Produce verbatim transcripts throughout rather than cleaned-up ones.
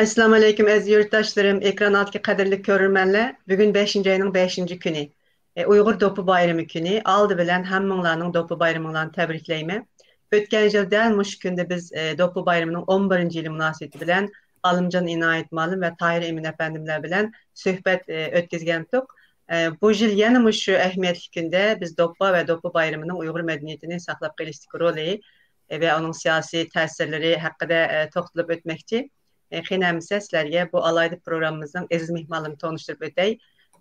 ئەسسالامۇ ئەلەيكۇم، ئەزىز يۇرتداشلىرىم، ئېكران ئالدىدىكى قەدىرلىك كۆرۈرمەنلەر. بۈگۈن بەشىنچى ئاينىڭ بەشىنچى كۈنى. ئە، ئۇيغۇر دوپپا بايرىمى كۈنى. ئالدى بىلەن ھەممىڭلارنىڭ دوپپا بايرىمىڭلارنى تەبرىكلەيمەن. ئۆتكەن يىل دەل مۇشۇ كۈندە بىز، ئە، دوپپا بايرىمىنىڭ ئون بىرىنچى يىلى مۇناسىۋىتى بىلەن ئالىمجان ئىنايەت مۇئەللىم ۋە تاھىر ئىمىن ئەپەندىملەر بىلەن سۆھبەت، ئە، ئۆتكۈزگەنتۇق. ئە، بۇ يىل يەنە مۇشۇ ئەھمىيەتلىك كۈندە بىز دوپپا ۋە دوپپا بايرىمىنىڭ ئۇيغۇر مەدەنىيىتىنى ساقلاپ قېلىشتىكى رولى، ئە، ۋە ئۇنىڭ سىياسىي تەسىرلىرى ھەققىدە، ئە، توختىلىپ ئۆتمەكچى. ئە، قېنى ئەمىسە سىلەرگە بۇ ئالاھىدە پروگراممىمىزنىڭ ئەزىز مېھمانلىرىنى تونۇشتۇرۇپ ئۆتەي.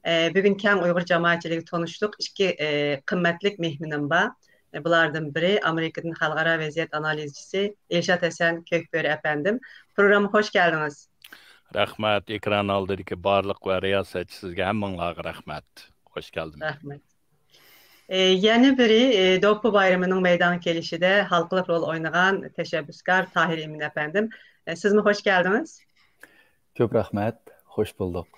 ئە، بۈگۈن كەڭ ئۇيغۇر جامائەتچىلىكىگە تونۇشلۇق ئىككى، ئە، قىممەتلىك مېھمىنىم بار. ئە، بۇلاردىن بىرى ئامېرىكىدىن خەلقئارا ۋەزىيەت ئانالىزچىسى ئىلشات ھەسەن كۆكبۆرە ئەپەندىم. پروگراممىغا خوش كەلدىڭىز. رەھمەت، ئېكران ئالدىدىكى بارلىق ۋە رىياسەتچى سىزگە، ھەممىڭلارغا رەھمەت. خوش كەلدىم. رەھمەت. ئە، يەنە بىرى، ئە، دوپپا بايرىمىنىڭ مەيدانغا كېلىشىدە ھالقىلىق رول ئوينىغان تەشەببۇسكار تاھىر ئىمىن ئەپەندىم. ئە، سىزمۇ خوش كەلدىڭىز. كۆپ رەھمەت، خوش بولدۇق.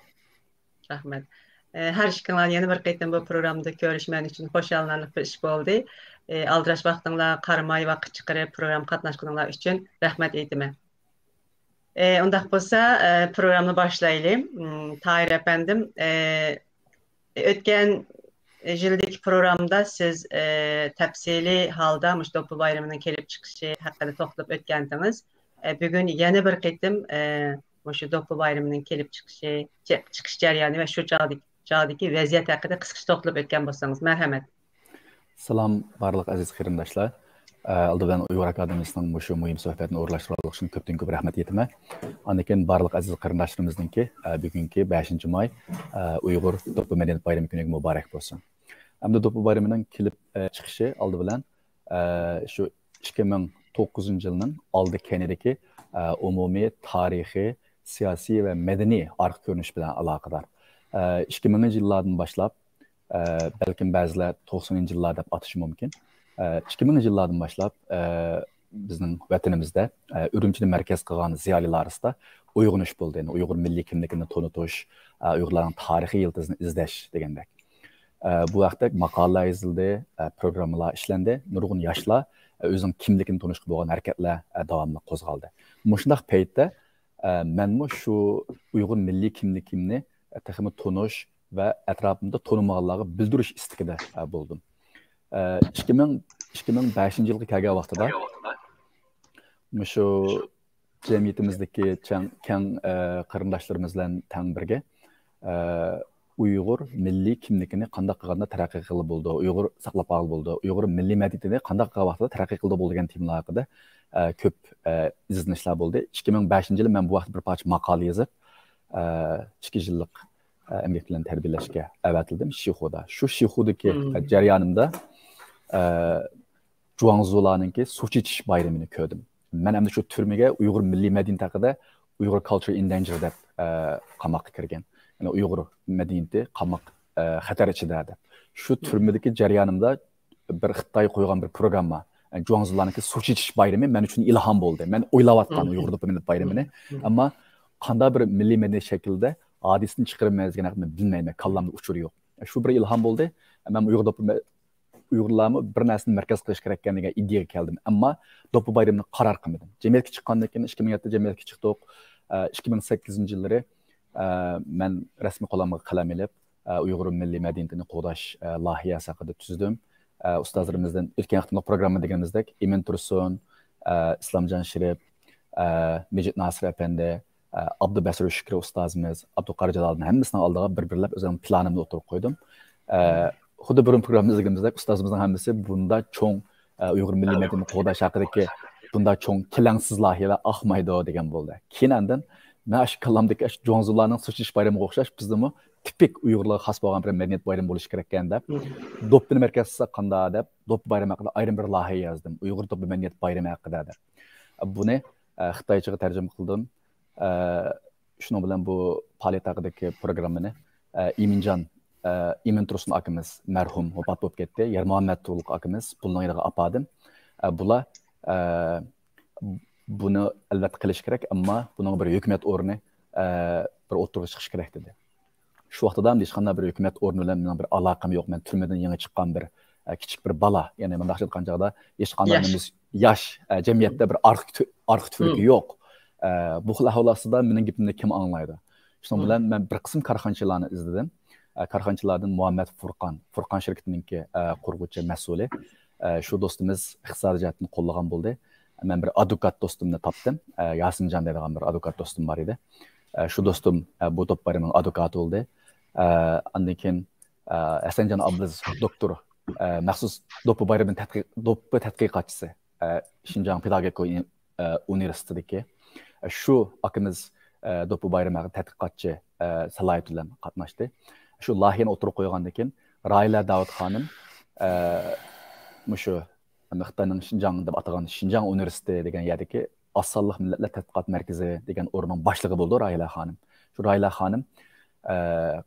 رەھمەت. ئە، ھەر ئىككىڭلارنى يەنە بىر قېتىم بۇ پروگراممىدا كۆرۈش مەن ئۈچۈن خۇشاللىنارلىق بىر ئىش بولدى. ئە، ئالدىراش ۋاقتىڭلارغا قارىماي ۋاقىت چىقىرىپ پروگراممىغا قاتناشقىنىڭلار ئۈچۈن رەھمەت ئېيتىمەن. ئە، ئۇنداق بولسا، ئە، پروگراممىنى باشلايلى. م، تاھىر ئەپەندىم، ئە، ئۆتكەن يىلدىكى پروگراممىدا سىز، ئە، تەپسىلىي ھالدا مۇشۇ دوپپا بايرىمىنىڭ كېلىپ چىقىشى ھەققىدە توختىلىپ ئۆتكەنتىڭىز. ئە، بۈگۈن يەنە بىر قېتىم، ئە، مۇشۇ دوپپا بايرىمىنىڭ كېلىپ چىقىشى، چىق-، چىقىش جەريانى ۋە شۇ چاغدىكى، چاغدىكى ۋەزىيەت ھەققىدە قىسقىچە توختىلىپ ئۆتكەن بولسىڭىز، مەرھەمەت. سالام، بارلىق ئەزىز قېرىنداشلار. ئە، ئالدى بىلەن ئۇيغۇر ئاكادېمىيىسىنىڭ مۇشۇ مۇھىم سۆھبەتنى ئورۇنلاشتۇرغانلىقى ئۈچۈن كۆپتىن كۆپ رەھمەت ئېيتىمەن. ئاندىن كېيىن بارلىق ئەزىز قېرىنداشلىرىمىزنىڭكى، ئە، بۈگۈنكى بەشىنچى ماي، ئە، ئۇيغۇر دوپپا مەدەنىيەت بايرىمى كۈنىگە مۇبارەك بولسۇن. ئەمدى دوپپا بايرىمىنىڭ كېلىپ، ئە، چىقىشى ئالدى بىلەن، ئە، شۇ ئىككى مىڭ توققۇزىنچى يىلنىڭ ئالدى كەينىدىكى، ئە، ئومۇمىي تارىخىي، سىياسىي ۋە مەدەنىي ئارقا كۆرۈنۈش بىلەن ئالاقىدار. ئە، ئىككى مىڭىنچى يىللاردىن باشلاپ، ئە، بەلكىم بەزىلەر توقسىنىنچى يىللار دەپ ئاتىشى مۇمكىن. ئە، ئىككى مىڭىنچى يىللاردىن باشلاپ، ئە، بىزنىڭ ۋەتىنىمىزدە، ئە، ئۈرۈمچىنى مەركەز قىلغان زىيالىيلار ئارىسىدا ئويغىنىش بولدى. يەنى ئۇيغۇر مىللىي كىملىكىنى تونۇتۇش، ئە، ئۇيغۇرلارنىڭ تارىخىي يىلتىزىنى ئىزدەش دېگەندەك. ئە، بۇ ھەقتە ماقالىلەر يېزىلدى، ئە، پروگراممىلار ئىشلەندى. نۇرغۇن ياشلار، ئە، ئۆزىنىڭ كىملىكىنى تونۇشقا بولغان ھەرىكەتلەر، ئە، داۋاملىق قوزغالدى. مۇشۇنداق پەيتتە، ئە، مەنمۇ شۇ ئۇيغۇر مىللىي كىملىكىمنى، ئە، تېخىمۇ تونۇش ۋە ئەتراپىمدا تونۇمىغانلارغا بىلدۈرۈش ئىستىكىدە، ئە، بولدۇم. ئە، ئىككى مىڭ، ئىككى مىڭ بەشىنچى يىلغا كەلگەن ۋاقتىدا مۇشۇ جەمئىيىتىمىزدىكى چەڭ-، كەڭ، ئە، قېرىنداشلىرىمىز بىلەن تەڭ بىرگە، ئە، ئۇيغۇر مىللىي كىملىكىنى قانداق قىلغاندا تەرەققىي قىلغىلى بولىدۇ، ئۇيغۇر ساقلاپ قالغىلى بولىدۇ، ئۇيغۇر مىللىي مەدەنىيىتىنى قانداق قىلغان ۋاقتىدا تەرەققىي قىلغىلى بولىدۇ دېگەن تېمىلار ھەققىدە، ئە، كۆپ، ئە، ئىزدىنىشلەر بولدى. ئىككى مىڭ بەشىنچى يىلى مەن بۇ ھەقتە بىر پارچە ماقالە يېزىپ، ئە، ئىككى يىللىق، ئە، ئەمگەك بىلەن تەربىيەلەشكە ئەۋەتىلدىم شىخۇدا. شۇ شىخۇدىكى، ئە، جەريانىمدا، ئە، جۇاڭزۇلارنىڭكى سۇ چېچىش بايرىمىنى كۆردۈم. مەن ئەمدى شۇ تۈرمىگە ئۇيغۇر مىللىي مەدەنىيىتى ھەققىدە، ئۇيغۇر كالچر ئىن دەنجېر دەپ، ئە، قاماققا كىرگەن. يەنى ئۇيغۇر مەدەنىيىتى قاماق، ئە، خەتەر ئىچىدە دەپ. شۇ تۈرمىدىكى جەريانىمدا بىر خىتاي قويغان بىر پروگرامما، ئە، جۇاڭزۇلارنىڭكى سۇ چېچىش بايرىمى مەن ئۈچۈن ئىلھام بولدى. مەن ئويلاۋاتقان ئۇيغۇر دوپپا مىللەت بايرىمىنى. ئەمما قانداق بىر مىللىي مەدەنىيەت شەكلىدە ھادىسىنى چىقىرىمىز دېگەن ھەققىدە بىلمەيمەن. كاللامدا ئۇچۇر يوق. شۇ بىر ئىلھام بولدى. مەن ئۇيغۇر دوپپا ئۇيغۇرلارمۇ بىر نەرسىنى مەركەز قىلىش كېرەككەن دېگەن ئىدىيەگە كەلدىم. ئەمما دوپپا بايرىمىنى قارار قىلمىدىم. جەمئىيەتكە چىققاندىن كېيىن، ئىككى مىڭ يەتتە جەمئىيەتكە چىقتۇق. ئىككى مىڭ سەككىزىنچى يىللىرى، ئە، مەن رەسمىي قولۇمغا قەلەم ئېلىپ، ئە، ئۇيغۇر مىللىي مەدەنىيىتىنى قوغداش، ئە، لايىھەسى ھەققىدە تۈزدۈم. ئە، ئۇستازلىرىمىزدىن ئۆتكەن ھەپتىمۇ پروگرامما دېگىنىمىزدەك، ئىمىن تۇرسۇن، ئە، ئىسلامجان شېرىپ، ئە، مىجىت ناسىر ئەپەندى، ئە، ئابدۇبەسىر شۈكرى ئۇستازىمىز، ئابدۇقارى جالالىدىن ھەممىسىنىڭ ئالدىغا بىر-بىرلەپ ئۆزۈمنىڭ پىلانىمنى ئوتتۇرىغا قويدۇم. ئە، خۇددى بۇرۇن پروگراممىدا دېگىنىمىزدەك، ئۇستازىمىزنىڭ ھەممىسى بۇنداق چوڭ، ئە، ئۇيغۇر مىللىي مەدەنىيىتىنى قوغداش ھەققىدىكى بۇنداق چوڭ كېلەڭسىز لايىھەلەر ئاقمايدۇ دېگەن بولدى. كېيىن ئاندىن مەن ئاشۇ كاللامدىكى ئاشۇ جۇاڭزۇلارنىڭ سۇ چېچىش بايرىمىغا ئوخشاش بىزدىمۇ تىپىك ئۇيغۇرلارغا خاس بولغان بىر مەدەنىيەت بايرىمى بولۇشى كېرەككەن دەپ، دوپپىنى مەركەز قىلساق قانداق دەپ، دوپپا بايرىمى ھەققىدە ئايرىم بىر لايىھە يازدىم. ئۇيغۇر دوپپا مەدەنىيەت بايرىمى ھەققىدە دەپ. بۇنى، ئە، خىتايچىغا تەرجىمە قىلدىم. ئە، شۇنىڭ بىلەن بۇ پائالىيەت ھەققىدىكى پروگراممىنى، ئە، ئىمىنجان، ئە، ئىمىن تۇرسۇن ئاكىمىز مەرھۇم ۋاپات بولۇپ كەتتى. يەرمۇھەممەت تۇغلۇق ئاكىمىز بۇلارنىڭ يېنىغا ئاپاردىم. ئە، بۇلار، ئە، بۇنى ئەلۋەتتە قىلىش كېرەك، ئەمما بۇنىڭ بىر ھۆكۈمەت ئورنى، ئە، بىر ئوتتۇرىغا چىقىشى كېرەك دېدى. شۇ ۋاقتىدا ھېچقانداق بىر ھۆكۈمەت ئورنى بىلەن مېنىڭ بىر ئالاقەم يوق. مەن تۈرمىدىن يېڭى چىققان بىر، ئە، كىچىك بىر بالا. يەنى مۇنداقچە ئېيتقان چاغدا ھېچقانداق ياش. نېمىز-، ياش، ئە، جەمئىيەتتە بىر ئارقا تۈ-، ئارقا تۈۋرۈكى يوق. ئە، بۇ خىل ئەھۋال ئاستىدا مېنىڭ گېپىمنى كىم ئاڭلايدۇ؟ شۇنىڭ بىلەن مەن بىر قىسىم كارخانىچىلارنى ئىزدىدىم. ئە، كارخانىچىلاردىن مۇھەممەد فۇرقان، فۇرقان شىركىتىنىڭكى، ئە، قۇرغۇچى مەسئۇلى. ئە، شۇ دوستىمىز ئىقتىسادىي جەھەتتىن قوللىغان بولدى. مەن بىر ئادۋوكات دوستۇمنى تاپتىم. ئە، ياسىنجان دەيدىغان بىر ئادۋوكات دوستۇم بار ئىدى. ئە، شۇ دوستۇم، ئە، بۇ دوپپا بايرىمىنىڭ ئادۋوكاتى بولدى. ئە، ئاندىن كېيىن، ئە، ھەسەنجان ئابلىز دوكتور، ئە، مەخسۇس دوپپا بايرىمى تەتقىق-، دوپپا تەتقىقاتچىسى، ئە، شىنجاڭ پېداگوگىكا ئۇنى-، ئە، ئۇنىۋېرسىتېتىدىكى. ئە، شۇ ئاكىمىز، ئە، دوپپا بايرىمى ھەققىدە تەتقىقاتچى، ئە، سالاھىيىتى بىلەن قاتناشتى. شۇ لايىھەنى ئوتتۇرىغا قويغاندىن كېيىن، راھىلە داۋۇت خانىم، ئە، مۇشۇ خىتاينىڭ شىنجاڭ دەپ ئاتىغان شىنجاڭ ئۇنىۋېرسىتېتى دېگەن يەردىكى ئاز سانلىق مىللەتلەر تەتقىقات مەركىزى دېگەن ئورۇننىڭ باشلىقى بولىدۇ راھىلە خانىم. شۇ راھىلە خانىم، ئە،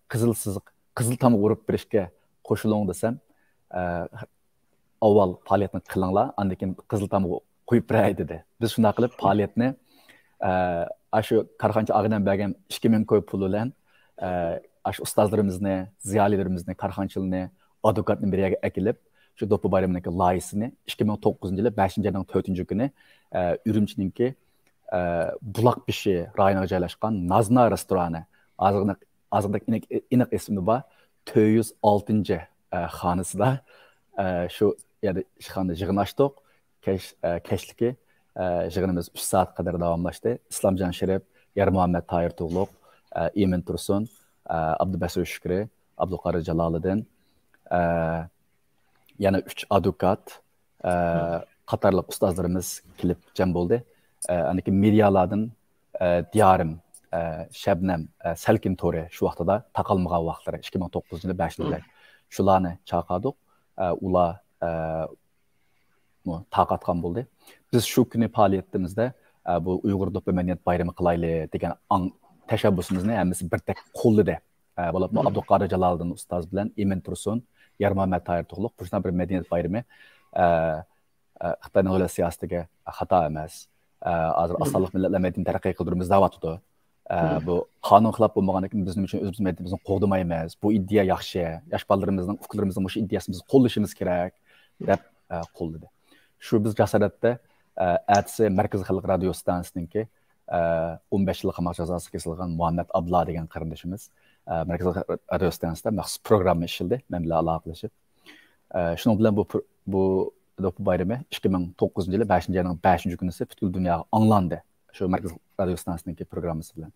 قىزىل سىزىق، قىزىل تامغا ئۇرۇپ بېرىشكە قوشۇلۇڭ دېسەم، ئە، ئاۋۋال پائالىيەتنى قىلىڭلار، ئاندىن كېيىن قىزىل تامغا قويۇپ بېرەي دېدى. بىز شۇنداق قىلىپ پائالىيەتنى، ئە، ئاشۇ كارخانىچى ئاغىنەم بەرگەن ئىككى مىڭ كوي پۇل بىلەن، ئە، ئاشۇ ئۇستازلىرىمىزنى، زىيالىيلىرىمىزنى، كارخانىچىلارنى، ئادۋوكاتنى بىر يەرگە ئەكېلىپ، شۇ دوپپا بايرىمىنىڭكى لايىھىسىنى ئىككى مىڭ توققۇزىنچى يىلى بەشىنچى ئاينىڭ تۆتىنچى كۈنى، ئە، ئۈرۈمچىنىڭكى، ئە، بۇلاق بېشى رايونىغا جايلاشقان نازنا رېستورانى، ھازىرقى، ھازىرقى ئېنىق، ئېنىق ئېسىمدە بار، تۆت يۈز ئالتىنچى، ئە، خانىسىدا، ئە، شۇ يەردە ئىشخانىدا يىغىن ئاچتۇق. كەچ، ئە، كەچلىكى، ئە، يىغىنىمىز ئۈچ سائەت قەدەر داۋاملاشتى. ئىسلامجان شېرىپ، يارمۇھەممەت تاھىر تۇغلۇق، ئە، ئىمىن تۇرسۇن، ئە، ئابدۇبەسۇر شۈكرى، ئابدۇلقادىر جالالىدىن، ئە، يەنە ئۈچ ئادۋوكات، ئە، قاتارلىق ئۇستازلىرىمىز كېلىپ جەم بولدى. ئە، ئاندىن كېيىن مېدىيالاردىن، ئە، دىيارىم، ئە، شەبنەم، ئە، سەلكىن تورى شۇ ۋاقتىدا تاقالمىغان ۋاقىتلىرى ئىككى مىڭ توققۇزىنچى يىلى بەشىنچى ئاي. شۇلارنى چاقىردۇق. ئە، ئۇلار، ئە، مۇ-، تارقاتقان بولدى. بىز شۇ كۈنى پائالىيىتىمىزدە، ئە، بۇ ئۇيغۇر دوپپا مەدەنىيەت بايرىمى قىلايلى دېگەن ئاڭ-، تەشەببۇسىمىزنى ھەممىسى بىردەك قوللىدى. ئە، بولۇپمۇ ئابدۇقادىر جالالىدىن ئۇستاز بىلەن ئىمىن تۇرسۇن، يارمۇھەممەت تاھىر تۇغلۇق، بۇ شۇنداق بىر مەدەنىيەت بايرىمى، ئە، ئە، خىتاينىڭ دۆلەت سىياسىتىگە خاتا ئەمەس. ئە، ھازىر ئاز سانلىق مىللەتلەر مەدەنىيىتىنى تەرەققىي قىلدۇرىمىز دەۋاتىدۇ. ئە، بۇ قانۇن خىلاپ بولمىغاندىكىن بىز نېمە ئۈچۈن ئۆزىمىز مەدەنىيىتىمىزنى قوغدىمايمىز؟ بۇ ئىدىيە ياخشى. ياش بالىلىرىمىزنىڭ، ئۇكىلىرىمىزنىڭ مۇشۇ ئىدىيەسىنى بىز قوللىشىمىز كېرەك، دەپ، ئە، قوللىدى. شۇ بىز جاسارەتتە، ئە، ئەتىسى مەركىزىي خەلق رادىيو ئىستانسىسىنىڭكى، ئە، ئون بەش يىل قاماق جازاسى كېسىلگەن مۇھەممەت ئابلا دېگەن قېرىندىشىمىز، ئە، مەركىزىي رادىيو ئىستانسىسىدا مەخسۇس پروگرامما ئىشلىدى، مەن بىلەن ئالاقىلىشىپ. ئە، شۇنىڭ بىلەن بۇ پرو-، بۇ دوپپا بايرىمى ئىككى مىڭ توققۇزىنچى يىلى بەشىنچى ئاينىڭ بەشىنچى كۈنىسى پۈتكۈل دۇنياغا ئاڭلاندى. شۇ مەركىزىي رادىيو ئىستانسىسىنىڭكى پروگراممىسى بىلەن.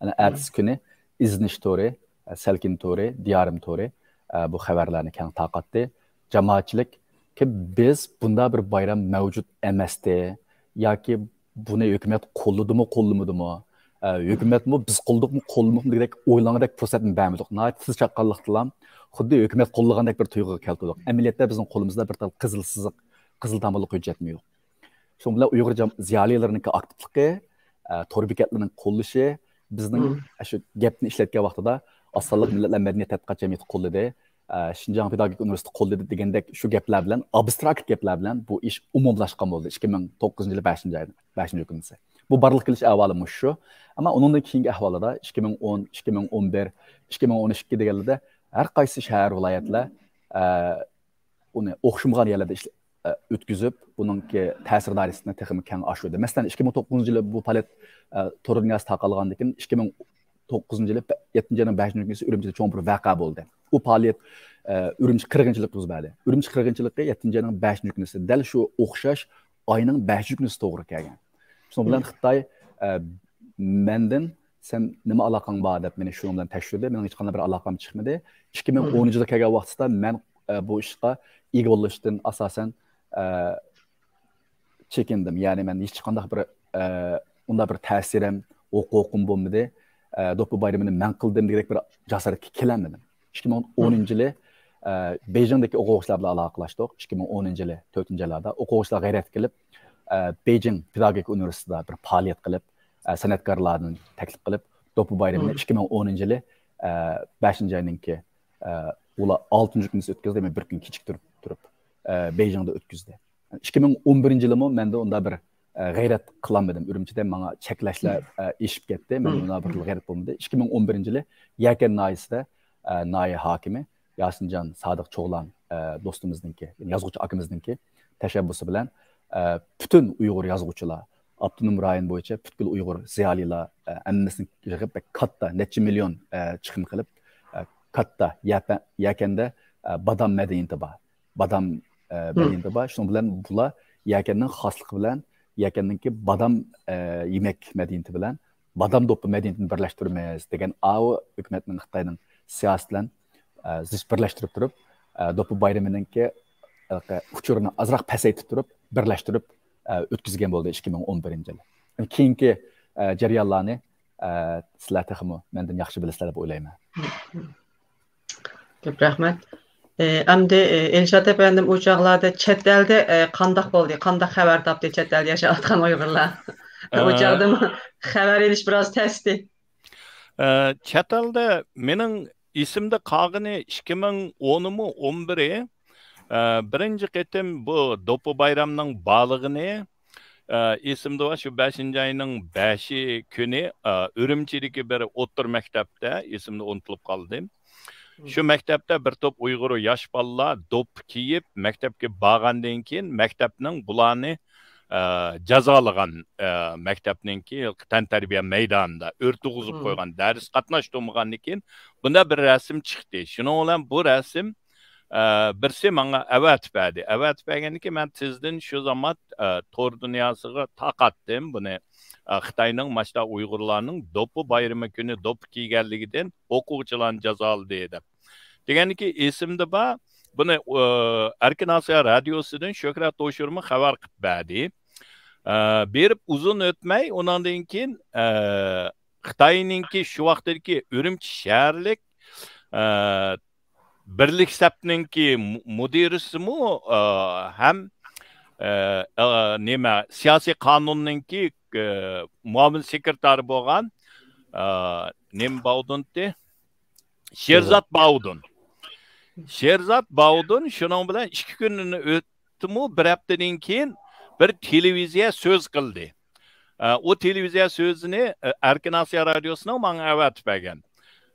ئەنە ئەتىسى كۈنى ئىزدىنىش تورى، ئە، سەلكىن تورى، دىيارىم تورى، ئە، بۇ خەۋەرلەرنى كەڭ تارقاتتى. جامائەتچىلىك، كى بىز بۇنداق بىر بايرام مەۋجۇت ئەمەستى ياكى بۇنى ھۆكۈمەت قوللىدىمۇ، قوللىمىدىمۇ، ئە، ھۆكۈمەتمۇ بىز قوللىدۇقمۇ، قوللىمىدۇقمۇ دېگۈدەك ئويلىغاندەك پۇرسەتنى بەرمىدۇق. ناھايىتى تېز چاققانلىقتىلا خۇددى ھۆكۈمەت قوللىغاندەك بىر تۇيغۇغا كەلتۈردۇق. ئەمەلىيەتتە بىزنىڭ قولىمىزدا بىر تال قىزىل سىزىق، قىزىل تامغىلىق ھۆججەتمۇ يوق. شۇنىڭ بىلەن ئۇيغۇر جام-، زىيالىيلىرىنىڭكى ئاكتىپلىقى، ئە، تور بېكەتلىرىنىڭ قوللىشى، بىزنىڭ شۇ گەپنى ئىشلەتكەن ۋاقتىدا ئاز سانلىق مىللەتلەر مەدەنىيەت تەتقىقات جەمئىيىتى قوللىدى، ئە، شىنجاڭ پېداگوگىكا ئۇنىۋېرسىتېتى قوللىدى دېگەندەك شۇ گەپلەر بىلەن، ئابستراكت گەپلەر بىلەن بۇ ئىش ئومۇملاشقان بولدى ئىككى مىڭ توققۇزىنچى يىلى بەشىنچى ئايدا، بەشىنچى كۈنىسى. بۇ بارلىققا كېلىش ئەھۋالى مۇشۇ شۇ. ئەمما ئۇنىڭدىن كېيىنكى ئەھۋالىدا ئىككى مىڭ ئون، ئىككى مىڭ ئون بىر، ئىككى مىڭ ئون ئىككى دېگەنلەردە ھەر قايسى شەھەر، ۋىلايەتلەر، ئە، ئۇنى ئوخشىمىغان يەرلەردە ئىشلە-، ئە، ئۆتكۈزۈپ، بۇنىڭكى تەسىر دائىرىسىنى تېخىمۇ كەڭ ئاشۇردى. مەسىلەن، ئىككى مىڭ توققۇزىنچى يىلى بۇ پائالىيەت، ئە، تور دۇنياسى تارقالغاندىن كېيىن، ئىككى مىڭ توققۇزىنچى يىلى يەتتىنچى ئاينىڭ بەشىنچى كۈنى ئۈرۈمچىدە چوڭ بىر ۋەقە بولدى. ئۇ پائالىيەت، ئە، ئۈرۈمچى قىرغىنچىلىقى يۈز بەردى. ئۈرۈمچى قىرغىنچىلىقى يەتتىنچى ئاينىڭ بەشىنچى كۈنى، دەل شۇ ئوخشاش ئاينىڭ بەشىنچى كۈنى توغرا كەلگەن. شۇنىڭ بىلەن خىتاي، ئە، مەندىن، «سەن نېمە ئالاقەڭ بار؟» دەپ مېنى شۇنىڭ بىلەن تەكشۈردى. مېنىڭ ھېچقانداق بىر ئالاقەم چىقمىدى. ئىككى مىڭ ئونىنچى يىلى كەلگەن ۋاقتىدا مەن، ئە، بۇ ئىشقا ئىگە بولۇشتىن ئاساسەن، ئە، چېكىندىم. يەنى مەن ھېچقانداق بىر، ئە، ئۇنداق بىر تەسىرىم، ھوقۇقۇم بولمىدى. ئە، دوپپا بايرىمىنى مەن قىلدىم دېگۈدەك بىر جاسارەتكە كېلەلمىدىم. ئىككى مىڭ ئونىنچى يىلى، ئە، بېيجىڭدىكى ئوقۇغۇچىلار بىلەن ئالاقىلاشتۇق. ئىككى مىڭ ئونىنچى يىلى تۆتىنچى ئايلاردا ئوقۇغۇچىلار غەيرەتكە كېلىپ، ئە، بېيجىڭ پېداگوگىكا ئۇنىۋېرسىتېتىدا بىر پائالىيەت قىلىپ، ئە، سەنئەتكارلارنى تەكلىپ قىلىپ، دوپپا بايرىمىنى ئىككى مىڭ ئونىنچى يىلى، ئە، بەشىنچى ئاينىڭكى، ئە، ئۇلار ئالتىنچى كۈنىسى ئۆتكۈزدى، مەن بىر كۈن كېچىكتۈرۈپ تۇرۇپ، ئە، بېيجىڭدا ئۆتكۈزدى. ئىككى مىڭ ئون بىرىنچى يىلىمۇ مەن ئۇنداق بىر، ئە، غەيرەت قىلالمىدىم. ئۈرۈمچىدە ماڭا چەكلەشلەر، ئە، ئېشىپ كەتتى. مەن ئۇنداق بىر غەيرەت بولمىدى. ئىككى مىڭ ئون بىرىنچى يىلى يەكەن ناھىيەسىدە، ئە، ناھىيە ھاكىمى ياسىنجان سادىق چوغلان، ئە، دوستىمىزنىڭكى، يازغۇچى ئاكىمىزنىڭكى تەشەببۇسى بىلەن، ئە، پۈتۈن ئۇيغۇر يازغۇچىلار، ئاپتونوم رايون بويىچە پۈتكۈل ئۇيغۇر زىيالىيلار، ئە، ھەممىسىنى يىغىپ، بەك كاتتا، نەچچە مىليون، ئە، چىقىم قىلىپ، ئە، كاتتا يەپە-، يەكەندە، ئە، بادام مەدەنىيىتى بار. بادام، ئە، مەدەنىيىتى بار. شۇنىڭ بىلەن بۇلار يەكەننىڭ خاسلىقى بىلەن، يەكەننىڭكى بادام، ئە، يېمەك مەدەنىيىتى بىلەن بادام دوپپا مەدەنىيىتىنى بىرلەشتۈرىمىز دېگەن ئاۋۇ ھۆكۈمەتنىڭ، خىتاينىڭ سىياسىتى بىلەن، ئە، زىچ بىرلەشتۈرۈپ تۇرۇپ، ئە، دوپپا بايرىمىنىڭكى، ئە، ئۇچۇرىنى ئازراق پەسەيتىپ تۇرۇپ، بىرلەشتۈرۈپ، ئە، ئۆتكۈزگەن بولدى ئىككى مىڭ ئون بىرىنچى يىل. كېيىنكى، ئە، جەريانلارنى، ئە، سىلەر تېخىمۇ مەندىن ياخشى بىلىسىلەر دەپ ئويلايمەن. كۆپ رەھمەت. ئە، ئەمدى، ئە، ئىلشات ئەپەندىم، ئۇ چاغلاردا چەت ئەلدە، ئە، قانداق بولدى؟ قانداق خەۋەر تاپتى چەت ئەلدە ياشاۋاتقان ئۇيغۇرلار؟ ئۇ ئە، چاغدىمۇ خەۋەر ئېلىش بىراز تەستى. ئە، چەت ئەلدە مېنىڭ ئېسىمدە قالغىنى ئىككى مىڭ ئونمۇ، ئون بىرى، ئە، بىرىنچى قېتىم بۇ دوپپا بايرامنىڭ بارلىقىنى، ئە، ئېسىمدە بار، شۇ بەشىنچى ئاينىڭ بەشى كۈنى، ئە، ئۈرۈمچىدىكى بىر ئوتتۇرا مەكتەپتە، ئېسىمدە ئۇنتۇلۇپ قالدى. شۇ مەكتەپتە بىر توپ ئۇيغۇر ياش بالىلار دوپپا كىيىپ، مەكتەپكە بارغاندىن كېيىن، مەكتەپنىڭ بۇلارنى، ئە، جازالىغان، ئە، مەكتەپنىڭكى تەنتەربىيە مەيدانىدا ئۆرە تۇرغۇزۇپ قويغان، دەرس قاتناشتۇرمىغاندىن كېيىن، بۇنداق بىر رەسىم چىقتى. شۇنىڭ بىلەن بۇ رەسىم، ئە، بىرسى ماڭا ئەۋەتىپ بەردى. ئەۋەتىپ بەرگەندىن كېيىن، مەن تېزدىن شۇ زامات، ئە، تور دۇنياسىغا تارقاتتىم بۇنى. ئە، خىتاينىڭ ماشتا ئۇيغۇرلارنىڭ دوپپا بايرىمى كۈنى دوپپا كىيگەنلىكىدىن ئوقۇغۇچىلارنى جازالىدى دەپ. دېگەندىكى ئېسىمدە بار، بۇنى، ئە، ئەركىن ئاسىيا رادىيوسىدىن شۆھرەت ھوشۇرمۇ خەۋەر قىلىپ بەردى. ئە، بېرىپ ئۇزۇن ئۆتمەي، ئۇنىڭدىن كېيىن، ئە، خىتاينىڭكى شۇ ۋاقىتتىكى ئۈرۈمچى شەھەرلىك، ئە، بىرلىك سەپنىڭكى مۇ-، مۇدىرىسىمۇ، ئە، ھەم، ئە، ئە، نېمە، سىياسىي قانۇننىڭكى، ئە، مۇئاۋىن سېكرېتارى بولغان، ئە، نېمە باۋدۇنتى؟ شېرزات باۋدۇن. شېرزات باۋدۇن شۇنىڭ بىلەن ئىككى كۈندىن ئۆتتىمۇ، بىر ھەپتىدىن كېيىن بىر تېلېۋىزىيە سۆز قىلدى. ئە، ئۇ تېلېۋىزىيە سۆزىنى، ئە، ئەركىن ئاسىيا رادىيوسىنىڭ ماڭا ئەۋەتىپ بەرگەن.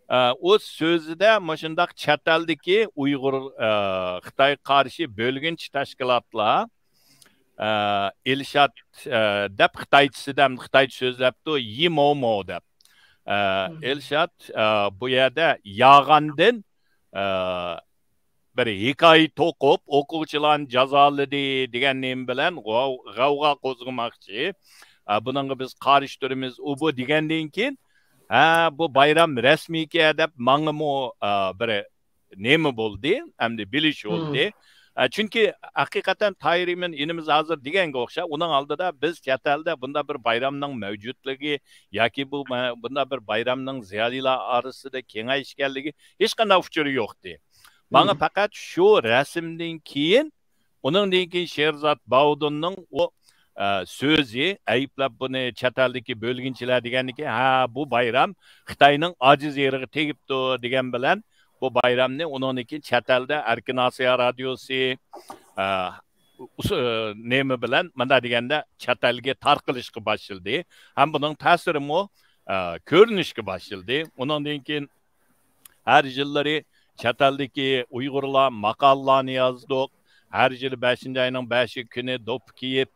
ئە، ئۇ سۆزىدە مۇشۇنداق چەت ئەلدىكى ئۇيغۇر، ئە، خىتايغا قارشى بۆلگۈنچى تەشكىلاتلار، ئە، ئىلشات، ئە، دەپ خىتايچىسىدا، خىتايچە سۆزلەپتۇ، يىمومو دەپ. ئە، ئىلشات، ئە، بۇ يەردە ياغاندىن، ئە، بىر ھېكايە توقۇپ، ئوقۇغۇچىلارنى جازالىدى دېگەن نېمە بىلەن غاۋ-، غەۋغا قوزغىماقچى. ئە، بۇنىڭغا بىز قارشى تۇرىمىز، ئۇ بۇ دېگەندىن كېيىن، ھە، بۇ بايرام رەسمىيكەن دەپ ماڭىمۇ، ئە، بىر نېمە بولدى، ئەمدى بىلىش بولدى. ئە، چۈنكى ھەقىقەتەن تاھىر ئىمىن ئىنىمىز ھازىر دېگەنگە ئوخشاپ، ئۇنىڭ ئالدىدا بىز چەت ئەلدە بۇنداق بىر بايرامنىڭ مەۋجۇتلۇقى ياكى بۇ، بۇنداق بىر بايرامنىڭ زىيالىيلار ئارىسىدا كېڭەيىشكەنلىكى ھېچقانداق ئۇچۇرى يوقتى. ماڭا پەقەت شۇ رەسىمدىن كېيىن، ئۇنىڭدىن كېيىن شېرزات باۋدۇننىڭ ئۇ، ئە، سۆزى، ئەيىبلەپ بۇنى چەت ئەلدىكى بۆلگۈنچىلەر دېگەندىكىن، ھە، بۇ بايرام خىتاينىڭ ئاجىز يېرىگە تېگىپتۇ دېگەن بىلەن، بۇ بايرامنى ئۇنىڭدىن كېيىن چەت ئەلدە ئەركىن ئاسىيا رادىيوسى، ئە، ئۇس-، ئە، نېمە بىلەن، مۇنداق دېگەندە، چەت ئەلگە تارقىلىشقا باشلىدى. ھەم بۇنىڭ تەسىرىمۇ، ئە، كۆرۈنۈشكە باشلىدى. ئۇنىڭدىن كېيىن ھەر يىللىرى چەت ئەلدىكى ئۇيغۇرلار ماقالىلارنى يازدۇق. ھەر يىلى بەشىنچى ئاينىڭ بەشى كۈنى دوپپا كىيىپ،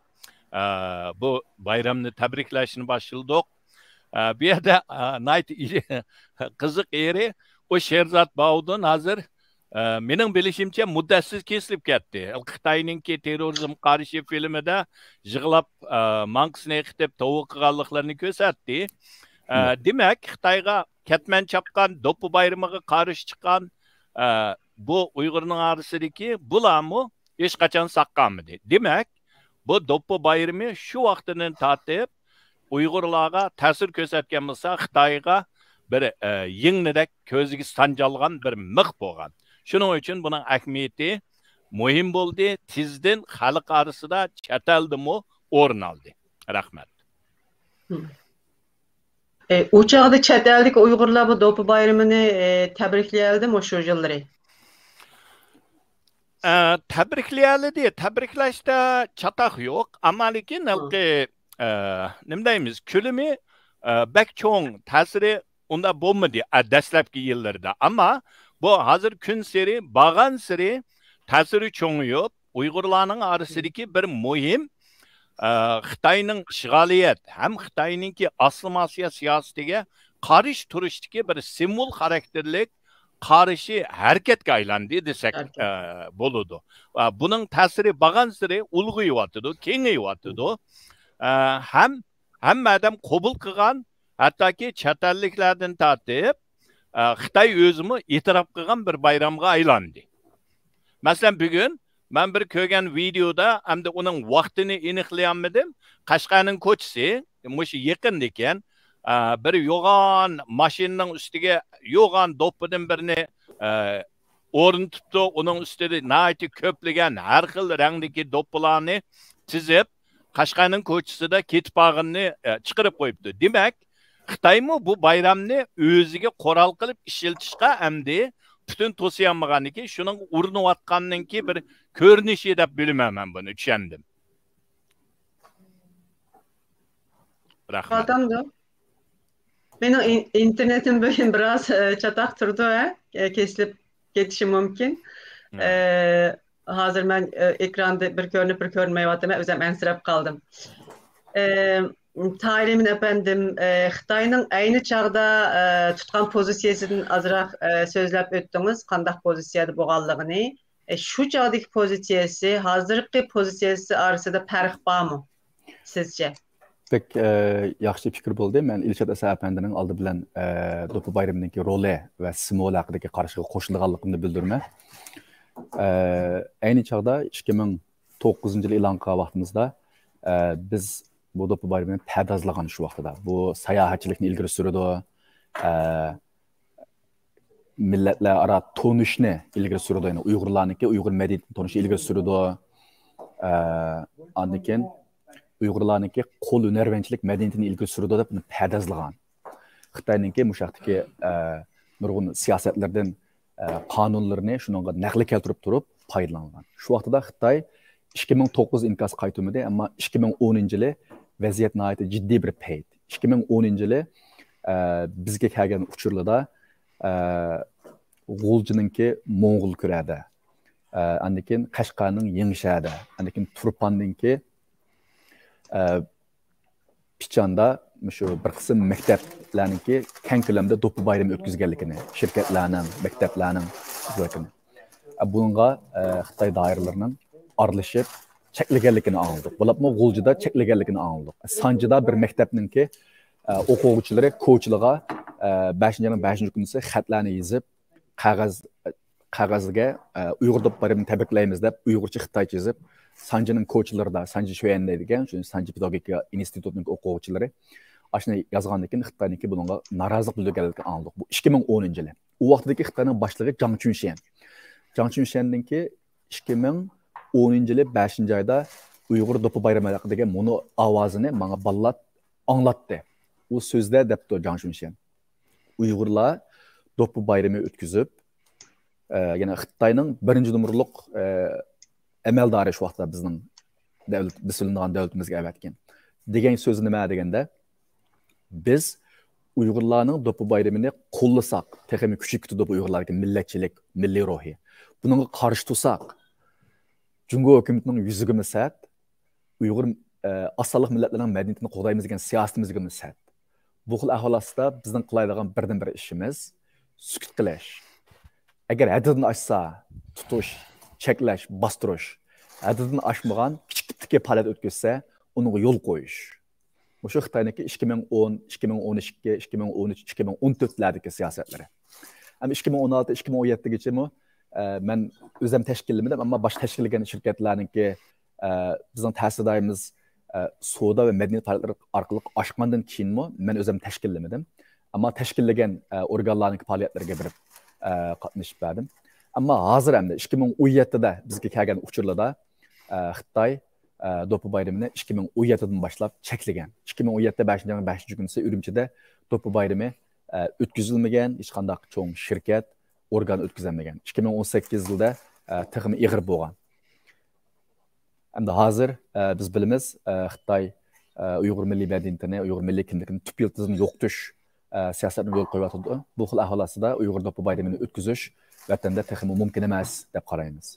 ئە، بۇ بايرامنى تەبرىكلەشنى باشلىدۇق. ئە، بۇ يەردە، ئە، ناھايىتى قىزىق يېرى، ئۇ شېرزات باۋدۇن ھازىر، ئە، مېنىڭ بىلىشىمچە، مۇددەتسىز كېسىلىپ كەتتى. خىتاينىڭكى تېررورىزمغا قارشى فىلىمىدا يىغلاپ، ئە، ماڭقىسىنى ئېقىتىپ توۋا قىلغانلىقلىرىنى كۆرسەتتى. ئە، دېمەك، خىتايغا كەتمەن چاپقان، دوپپا بايرىمىغا قارشى چىققان، ئە، بۇ ئۇيغۇرنىڭ ئارىسىدىكى بۇلارمۇ ھېچقاچان ساق قالمىدى. دېمەك، بۇ دوپپا بايرىمى شۇ ۋاقتىدىن تارتىپ ئۇيغۇرلارغا تەسىر كۆرسەتكەن بولسا، خىتايغا بىر، ئە، يىڭنىدەك كۆزىگە سانجالغان بىر مىخ بولغان. شۇنىڭ ئۈچۈن بۇنىڭ ئەھمىيىتى مۇھىم بولدى، تېزدىن خەلق ئارىسىدا، چەت ئەلدىمۇ ئورۇن ئالدى. رەھمەت. ئە، ئۇ چاغدا چەت ئەلدىكى ئۇيغۇرلار بۇ دوپپا بايرىمىنى، ئە، تەبرىكلىيەلىدىمۇ شۇ يىللىرى؟ ئە، تەبرىكلىيەلىدى. تەبرىكلەشتە چاتاق يوق. ئەمما لېكىن ھېلىقى، ئە، نېمە دەيمىز، كۆلىمى، ئە، بەك چوڭ، تەسىرى ئۇنداق بولمىدى، ئە، دەسلەپكى يىللىرىدا. ئەمما بۇ ھازىر كۈنسېرى، بارغانسېرى تەسىرى چوڭىيىپ، ئۇيغۇرلارنىڭ ئارىسىدىكى بىر مۇھىم، ئە، خىتاينىڭ ئىشغالىيەت ھەم خىتاينىڭكى ئاسسىمىلياتسىيە سىياسىتىگە قارشى تۇرۇشتىكى بىر سىمۋول خاراكتېرلىك قارشى ھەرىكەتكە ئايلاندى دېسەك، ئە، بولىدۇ. ئە، بۇنىڭ تەسىرى بارغانسېرى ئۇلغىيىۋاتىدۇ، كېڭىيىۋاتىدۇ. ئە، ھەم ھەممە ئادەم قوبۇل قىلغان، ھەتتاكى چەت ئەللىكلەردىن تارتىپ، ئە، خىتاي ئۆزىمۇ ئېتىراپ قىلغان بىر بايرامغا ئايلاندى. مەسىلەن، بۈگۈن مەن بىر كۆرگەن ۋىدېئودا، ئەمدى ئۇنىڭ ۋاقتىنى ئېنىقلىيالمىدىم. قەشقەرنىڭ كوچىسى، مۇشۇ يېقىندىكەن، ئە، بىر يوغان ماشىنىنىڭ ئۈستىگە يوغان دوپپىدىن بىرنى، ئە، ئورنىتىپتۇ. ئۇنىڭ ئۈستىدە ناھايىتى كۆپلىگەن ھەر خىل رەڭدىكى دوپپىلارنى تىزىپ، قەشقەرنىڭ كوچىسىدا كېتىپ بارغىنىنى، ئە، چىقىرىپ قويۇپتۇ. دېمەك، خىتايمۇ بۇ بايرامنى ئۆزىگە قورال قىلىپ ئىشلىتىشقا ئەمدى پۈتۈن توسۇيالمىغاندىكى، شۇنىڭغا ئۇرۇنۇۋاتقاننىڭكى بىر كۆرۈنۈشى دەپ بىلىمەن مەن بۇنى، چۈشەندىم. رەھمەت. Pardon. Benim in- internetim bugün biraz e, çatak turdu, he? E, kesilip geçişi mümkün. E, hazır ben e, ekranda bir görünüp bir görünmeyip atırım. Özüm ensirep kaldım. E, Tahir Emin efendim, e, Xitayning ayni chog'da e, tutgan pozitsiyasidan ozroq e, so'zlab o'tdingiz, qandoq pozitsiyada bo'lganligini. E, shu chog'dagi pozitsiyasi, hozirgi pozitsiyasi orasida farq bormi, sizcha? بەك، ئە، ياخشى پىكىر بولدى. مەن ئىلشات ئەسەر ئەپەندىنىڭ ئالدى بىلەن، ئە، دوپپا بايرىمىنىڭكى رولى ۋە سىمۋولى ھەققىدىكى قارىشىغا قوشۇلىدىغانلىقىمنى بىلدۈرىمەن. ئە، ئەينى چاغدا ئىككى مىڭ توققۇزىنچى يىل ئېلان قىلغان ۋاقتىمىزدا، ئە، بىز بۇ دوپپا بايرىمىنى پەردازلىغان شۇ ۋاقتىدا. بۇ ساياھەتچىلىكنى ئىلگىرى سۈرىدۇ. ئە، مىللەتلەر ئارا تونۇشنى ئىلگىرى سۈرىدۇ. يەنى ئۇيغۇرلارنىڭكى ئۇيغۇر مەدەنىيىتىنى تونۇشنى ئىلگىرى سۈرىدۇ. ئە، ئاندىن كېيىن ئۇيغۇرلارنىڭكى قول ھۈنەرۋەنچىلىك مەدەنىيىتىنى ئىلگىرى سۈرىدۇ دەپ بۇنى پەردازلىغان. خىتاينىڭكى مۇشۇ ھەقتىكى، ئە، نۇرغۇن سىياسەتلىرىدىن، ئە، قانۇنلىرىنى شۇنىڭغا نەقلى كەلتۈرۈپ تۇرۇپ پايدىلانغان. شۇ ۋاقتىدا خىتاي ئىككى مىڭ توققۇز ئىنكاس قايتۇرمىدى، ئەمما ئىككى مىڭ ئونىنچى يىلى ۋەزىيەت ناھايىتى جىددىي بىر پەيت. ئىككى مىڭ ئونىنچى يىلى، ئە، بىزگە كەلگەن ئۇچۇرلىرىدا، ئە، غۇلجىنىڭكى موڭغۇل كۈرەدە، ئە، ئاندىن كېيىن قەشقەرنىڭ يېڭىشەھەردە، ئاندىن كېيىن تۇرپاندىنكى، ئە، پىچاندا مۇشۇ بىر قىسىم مەكتەپلەرنىڭكى كەڭ كۆلەمدە دوپپا بايرىمى ئۆتكۈزگەنلىكىنى، شىركەتلەرنىڭ، مەكتەپلەرنىڭ ئۆتكۈزگەنلىكىنى. ئە، بۇنىڭغا، ئە، خىتاي دائىرىلىرىنىڭ ئارىلىشىپ چەكلىگەنلىكىنى ئاڭلىدۇق. بولۇپمۇ غۇلجىدا چەكلىگەنلىكىنى ئاڭلىدۇق. سانجىدا بىر مەكتەپنىڭكى، ئە، ئوقۇغۇچىلىرى كوچىلىغا، ئە، بەشىنچى ئاينىڭ بەشىنچى كۈنىسى خەتلەرنى يېزىپ، قەغەز، قەغەزگە، ئە، ئۇيغۇر دوپپا بايرىمىنى تەبرىكلەيمىز دەپ ئۇيغۇرچە خىتايچە يېزىپ، سانجىنىڭ كوچىلىرىدا، سانجى شۆيەندە دېگەن، شۇ سانجى پېداگوگىكا ئىنستىتۇتىنىڭ ئوقۇغۇچىلىرى ئاشۇنى يازغاندىن كېيىن خىتاينىڭكى بۇنىڭغا نارازىلىق بىلدۈرگەنلىكىنى ئاڭلىدۇق. بۇ ئىككى مىڭ ئونىنچى يىلى. ئۇ ۋاقتىدىكى خىتاينىڭ باشلىقى جاڭ چۈنشيەن. جاڭ چۈنشيەننىڭكى ئىككى مىڭ ئونىنچى يىلى بەشىنچى ئايدا ئۇيغۇر دوپپا بايرىمى ھەققىدىكى مۇنۇ ئاۋازىنى ماڭا بالىلار ئاڭلاتتى. ئۇ سۆزدە دەپتۇ جاڭ چۈنشيەن. ئۇيغۇرلار دوپپا بايرىمى ئۆتكۈزۈپ، ئە، يەنى خىتاينىڭ بىرىنچى نومۇرلۇق، ئە، ئەمەلدارى شۇ ۋاقىتتا بىزنىڭ دۆلەت، بىز سۆيۈنىدىغان دۆلىتىمىزگە ئەۋەتكەن. دېگەن سۆزى نېمە دېگەندە، بىز ئۇيغۇرلارنىڭ دوپپا بايرىمىنى قوللىساق، تېخىمۇ كۈچىيىپ كېتىدۇ بۇ ئۇيغۇرلاردىكى مىللەتچىلىك، مىللىي روھى. بۇنىڭغا قارشى تۇرساق، جۇڭگو ھۆكۈمىتىنىڭ يۈزىگىمۇ سەت، ئۇيغۇر، ئە، ئاز سانلىق مىللەتلەرنىڭ مەدەنىيىتىنى قوغدايمىز دېگەن سىياسىتىمىزگىمۇ سەت. بۇ خىل ئەھۋال ئاستىدا بىزنىڭ قىلالايدىغان بىردىنبىر ئىشىمىز سۈكۈت قىلىش. ئەگەر ھەددىدىن ئاشسا، تۇتۇش، چەكلەش، باستۇرۇش، ھەددىدىن ئاشمىغان كىچىك تىپتىكى پائالىيەت ئۆتكۈزسە، ئۇنىڭغا يول قويۇش. مۇشۇ خىتاينىڭكى ئىككى مىڭ ئون، ئىككى مىڭ ئون ئىككى، ئىككى مىڭ ئون ئۈچ، ئىككى مىڭ ئون تۆتلەردىكى سىياسەتلىرى. ئەمما ئىككى مىڭ ئون ئالتە، ئىككى مىڭ ئون يەتتىگىچىمۇ، ئە، مەن ئۆزۈم تەشكىللىمىدىم، ئەمما باشقا تەشكىللىگەن شىركەتلەرنىڭكى، ئە، بىزنىڭ تەسىردارىمىز، ئە، سودا ۋە مەدەنىيەت پائالىيەتلىرى ئارقىلىق ئاچقاندىن كېيىنمۇ مەن ئۆزۈم تەشكىللىمىدىم. ئەمما تەشكىللىگەن، ئە، ئورگانلارنىڭكى پائالىيەتلىرىگە بېرىپ، ئە، قاتنىشىپ بەردىم. ئەمما ھازىر ئەمدى ئىككى مىڭ ئون يەتتىدە بىزگە كەلگەن ئۇچۇرلاردا، ئە، خىتاي، ئە، دوپپا بايرىمىنى ئىككى مىڭ ئون يەتتىدىن باشلاپ چەكلىگەن. ئىككى مىڭ ئون يەتتە بەشىنچى ئاينىڭ بەشىنچى كۈنىسى ئۈرۈمچىدە دوپپا بايرىمى، ئە، ئۆتكۈزۈلمىگەن، ھېچقانداق چوڭ شىركەت، ئورگان ئۆتكۈزەلمىگەن. ئىككى مىڭ ئون سەككىز يىلدا، ئە، تېخىمۇ ئېغىر بولغان. ئەمدى ھازىر، ئە، بىز بىلىمىز، ئە، خىتاي، ئە، ئۇيغۇر مىللىي مەدەنىيىتىنى، ئۇيغۇر مىللىي كىملىكىنى تۈپ يىلتىزىدىن يوقىتىش، ئە، سىياسەتنى يولغا قويۇۋاتىدۇ. بۇ خىل ئەھۋال ئاستىدا ئۇيغۇر دوپپا بايرىمىنى ئۆتكۈزۈش ۋەتەندە تېخىمۇ مۇمكىن ئەمەس دەپ قارايمىز.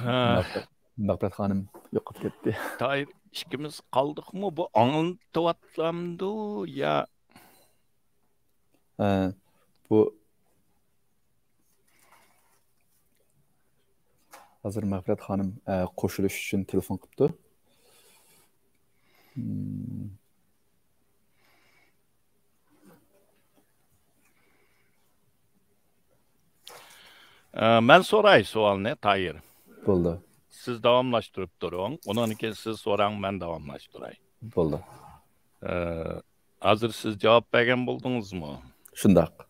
ھە. مەغپىرەت خانىم يوقاپ كەتتى. تايىر ئىككىمىز قالدۇقمۇ؟ بۇ ئاڭلىتىۋاتامدۇ يا؟ ھە، بۇ ھازىر مەغپىرەت خانىم، ئە، قوشۇلۇش ئۈچۈن تېلېفون قىپتۇ. مم. ئە، مەن سوراي سوئالنى، تايىر. بولدى. سىز داۋاملاشتۇرۇپ تۇرۇڭ. ئۇنىڭدىن كېيىن سىز سوراڭ، مەن داۋاملاشتۇراي. بولدى. ئە، ھازىر سىز جاۋاب بەرگەن بولدىڭىزمۇ؟ شۇنداق.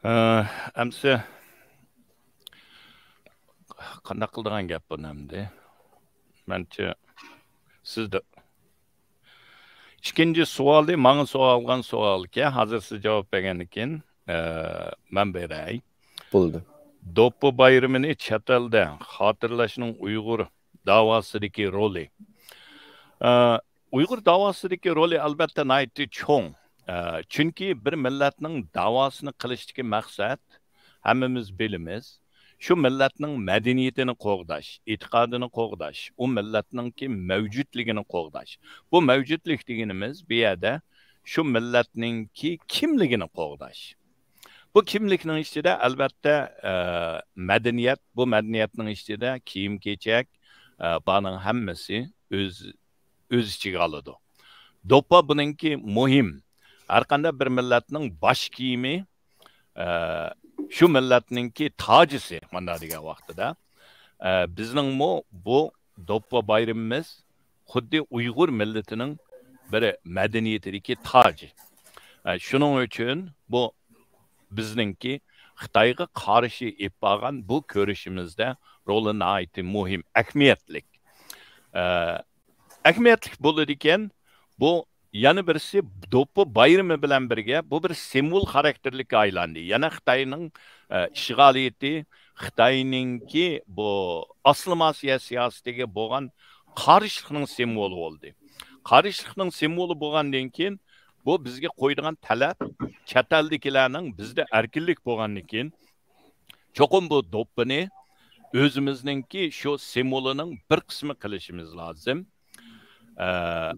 ئە، ئەمسە قانداق قىلىدىغان گەپ بۇنى ئەمدى؟ مەنچە سىزدە ئىككىنچى سوئالى، ماڭا سوئالغان سوئالكەن، ھازىر سىز جاۋاب بەرگەندىن كېيىن، ئە، مەن بېرەي. بولدى. دوپپا بايرىمىنى چەت ئەلدە خاتىرىلەشنىڭ ئۇيغۇر داۋاسىدىكى رولى. ئە، ئۇيغۇر داۋاسىدىكى رولى ئەلۋەتتە ناھايىتى چوڭ. ئە، چۈنكى بىر مىللەتنىڭ داۋاسىنى قىلىشتىكى مەقسەت، ھەممىمىز بىلىمىز، شۇ مىللەتنىڭ مەدەنىيىتىنى قوغداش، ئېتىقادىنى قوغداش، ئۇ مىللەتنىڭكى مەۋجۇتلۇقىنى قوغداش. بۇ مەۋجۇتلۇق دېگىنىمىز بۇ يەردە شۇ مىللەتنىڭكى كىملىكىنى قوغداش. بۇ كىملىكنىڭ ئىچىدە ئەلۋەتتە، ئە، مەدەنىيەت، بۇ مەدەنىيەتنىڭ ئىچىدە كىيىم-كېچەك، ئە، بارنىڭ ھەممىسى ئۆز، ئۆز ئىچىگە ئالىدۇ. دوپپا بۇنىڭكى مۇھىم. ھەرقانداق بىر مىللەتنىڭ باش كىيىمى، ئە، شۇ مىللەتنىڭكى تاجىسى، مانداق دېگەن ۋاقتىدا. ئە، بىزنىڭمۇ بۇ دوپپا بايرىمىمىز خۇددى ئۇيغۇر مىللىتىنىڭ بىر مەدەنىيىتىدىكى تاجى. ئە، شۇنىڭ ئۈچۈن بۇ بىزنىڭكى خىتايغا قارشى ئېلىپ بارغان بۇ كۈرىشىمىزدە رولى ناھايىتى مۇھىم، ئەھمىيەتلىك. ئە، ئەھمىيەتلىك بولىدىكەن، بۇ يەنە بىرسى دوپپا بايرىمى بىلەن بىرگە بۇ بىر سىمۋول خاراكتېرلىككە ئايلاندى. يەنە خىتاينىڭ، ئە، ئىشغالىيىتى، خىتاينىڭكى بۇ ئاسسىمىلياتسىيە سىياسىتىگە بولغان قارشىلىقنىڭ سىمۋولى بولدى. قارشىلىقنىڭ سىمۋولى بولغاندىن كېيىن، بۇ بىزگە قويىدىغان تەلەپ، چەت ئەلدىكىلەرنىڭ بىزدە ئەركىنلىك بولغاندىن كېيىن، چوقۇم بۇ دوپپىنى ئۆزىمىزنىڭكى شۇ سىمۋولىنىڭ بىر قىسمى قىلىشىمىز لازىم. ئە،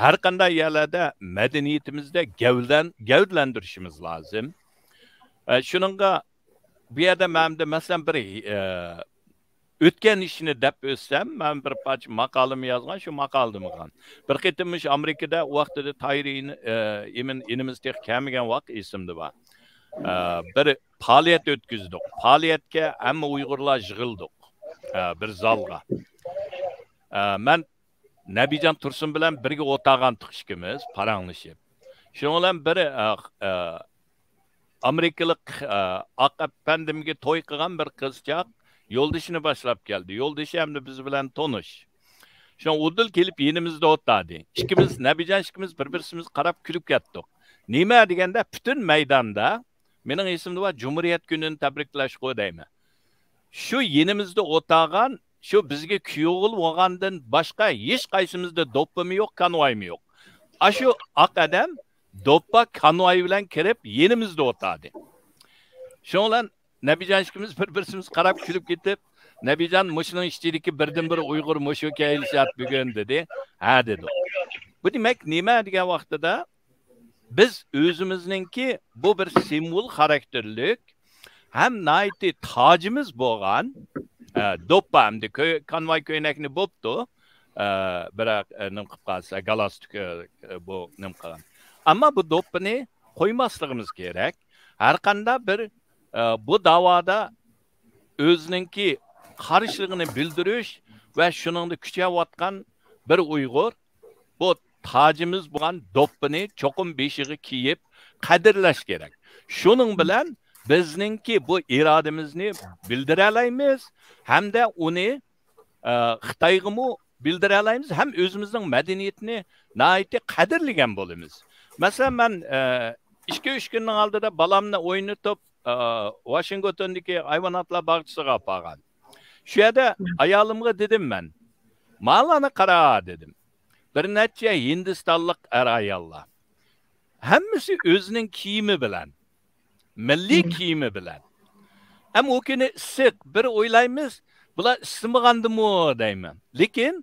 ھەر قانداق يەرلەردە مەدەنىيىتىمىزدە گەۋدىلەن-، گەۋدىلەندۈرۈشىمىز لازىم. ئە، شۇنىڭغا بۇ يەردە مەن ئەمدى مەسىلەن بىر، ئە، ئۆتكەن ئىشنى دەپ ئۆتسەم، مەن بىر پارچە ماقالىمۇ يازغان، شۇ ماقالىدىمۇ قالغان. بىر قېتىم مۇشۇ ئامېرىكىدا ئۇ ۋاقتىدا تايىر ئىن-، ئە، ئىمىن ئىنىمىز تېخى كەلمىگەن ۋاق ئېسىمدە بار. ئە، بىر پائالىيەت ئۆتكۈزدۇق. پائالىيەتكە ھەممە ئۇيغۇرلار يىغىلدۇق، ئە، بىر زالغا. ئە، مەن نەبىجان تۇرسۇن بىلەن بىرگە ئولتۇرغانتۇق ئىككىمىز پاراڭلىشىپ. شۇنىڭ بىلەن بىر، ئە، ئە، ئامېرىكىلىق، ئە، ئاق ئەپەندىمگە توي قىلغان بىر قىزچاق يولدىشىنى باشلاپ كەلدى. يولدىشى ئەمدى بىز بىلەن تونۇش. شۇڭا ئۇدۇل كېلىپ يېنىمىزدا ئولتۇردى. ئىككىمىز، نەبىجان ئىككىمىز بىر-بىرسىمىزگە قاراپ كۈلۈپ كەتتۇق. نېمە دېگەندە، پۈتۈن مەيداندا، مېنىڭ ئېسىمدە بار، جۇمھۇرىيەت كۈنىنى تەبرىكلەشكۇ دەيمەن. شۇ يېنىمىزدا ئولتۇرغان، شۇ بىزگە كۈيئوغۇل بولغاندىن باشقا ھېچقايسىمىزدا دوپپىمۇ يوق، كانۋايمۇ يوق. ئاشۇ ئاق ئادەم دوپپا، كانۋاي بىلەن كىرىپ يېنىمىزدا ئولتۇردى. شۇنىڭ بىلەن نەبىجان ئىككىمىز بىر-بىرسىمىزگە قاراپ كۈلۈپ كېتىپ، نەبىجان، مۇشۇنىڭ ئىچىدىكى بىردىنبىر ئۇيغۇر مۇشۇ كەيلىشات بۈگۈن، دېدى. ھە، دېدۇق. بۇ دېمەك نېمە دېگەن ۋاقتىدا، بىز ئۆزىمىزنىڭكى بۇ بىر سىمۋول خاراكتېرلىك ھەم ناھايىتى تاجىمىز بولغان، ئە، دوپپا ئەمدى كۆ-، كانۋاي كۆينەكنى بوپتۇ، ئە، بىراق، ئە، نېمە قىلىپ قالسا، گالستۇك، ئە، بۇ نېمە قىلغان. ئەمما بۇ دوپپىنى قويماسلىقىمىز كېرەك. ھەرقانداق بىر، ئە، بۇ داۋادا ئۆزىنىڭكى قارشىلىقىنى بىلدۈرۈش ۋە شۇنىڭدا كۈچەۋاتقان بىر ئۇيغۇر بۇ تاجىمىز بولغان دوپپىنى چوقۇم بېشىغا كىيىپ قەدىرلەش كېرەك. شۇنىڭ بىلەن بىزنىڭكى بۇ ئىرادىمىزنى بىلدۈرەلەيمىز ھەمدە ئۇنى، ئە، خىتايغىمۇ بىلدۈرەلەيمىز ھەم ئۆزىمىزنىڭ مەدەنىيىتىنى ناھايىتى قەدىرلىگەن بولىمىز. مەسىلەن، مەن، ئە، ئىككى-ئۈچ كۈننىڭ ئالدىدا بالامنى ئوينىتىپ، ئە، ۋاشىنگتوندىكى ھايۋاناتلار باغچىسىغا ئاپارغان. شۇ يەردە ئايالىمغا دېدىم مەن، ماڭىلارنى قارا، دېدىم. بىر نەچچە ھىندىستانلىق ئەر-ئاياللار. ھەممىسى ئۆزىنىڭ كىيىمى بىلەن، مىللىي كىيىمى بىلەن. ئەمما ئۇ كۈنى ئىسسىق، بىر ئويلايمىز، بۇلار ئىسسىمىغاندىمۇ دەيمەن. لېكىن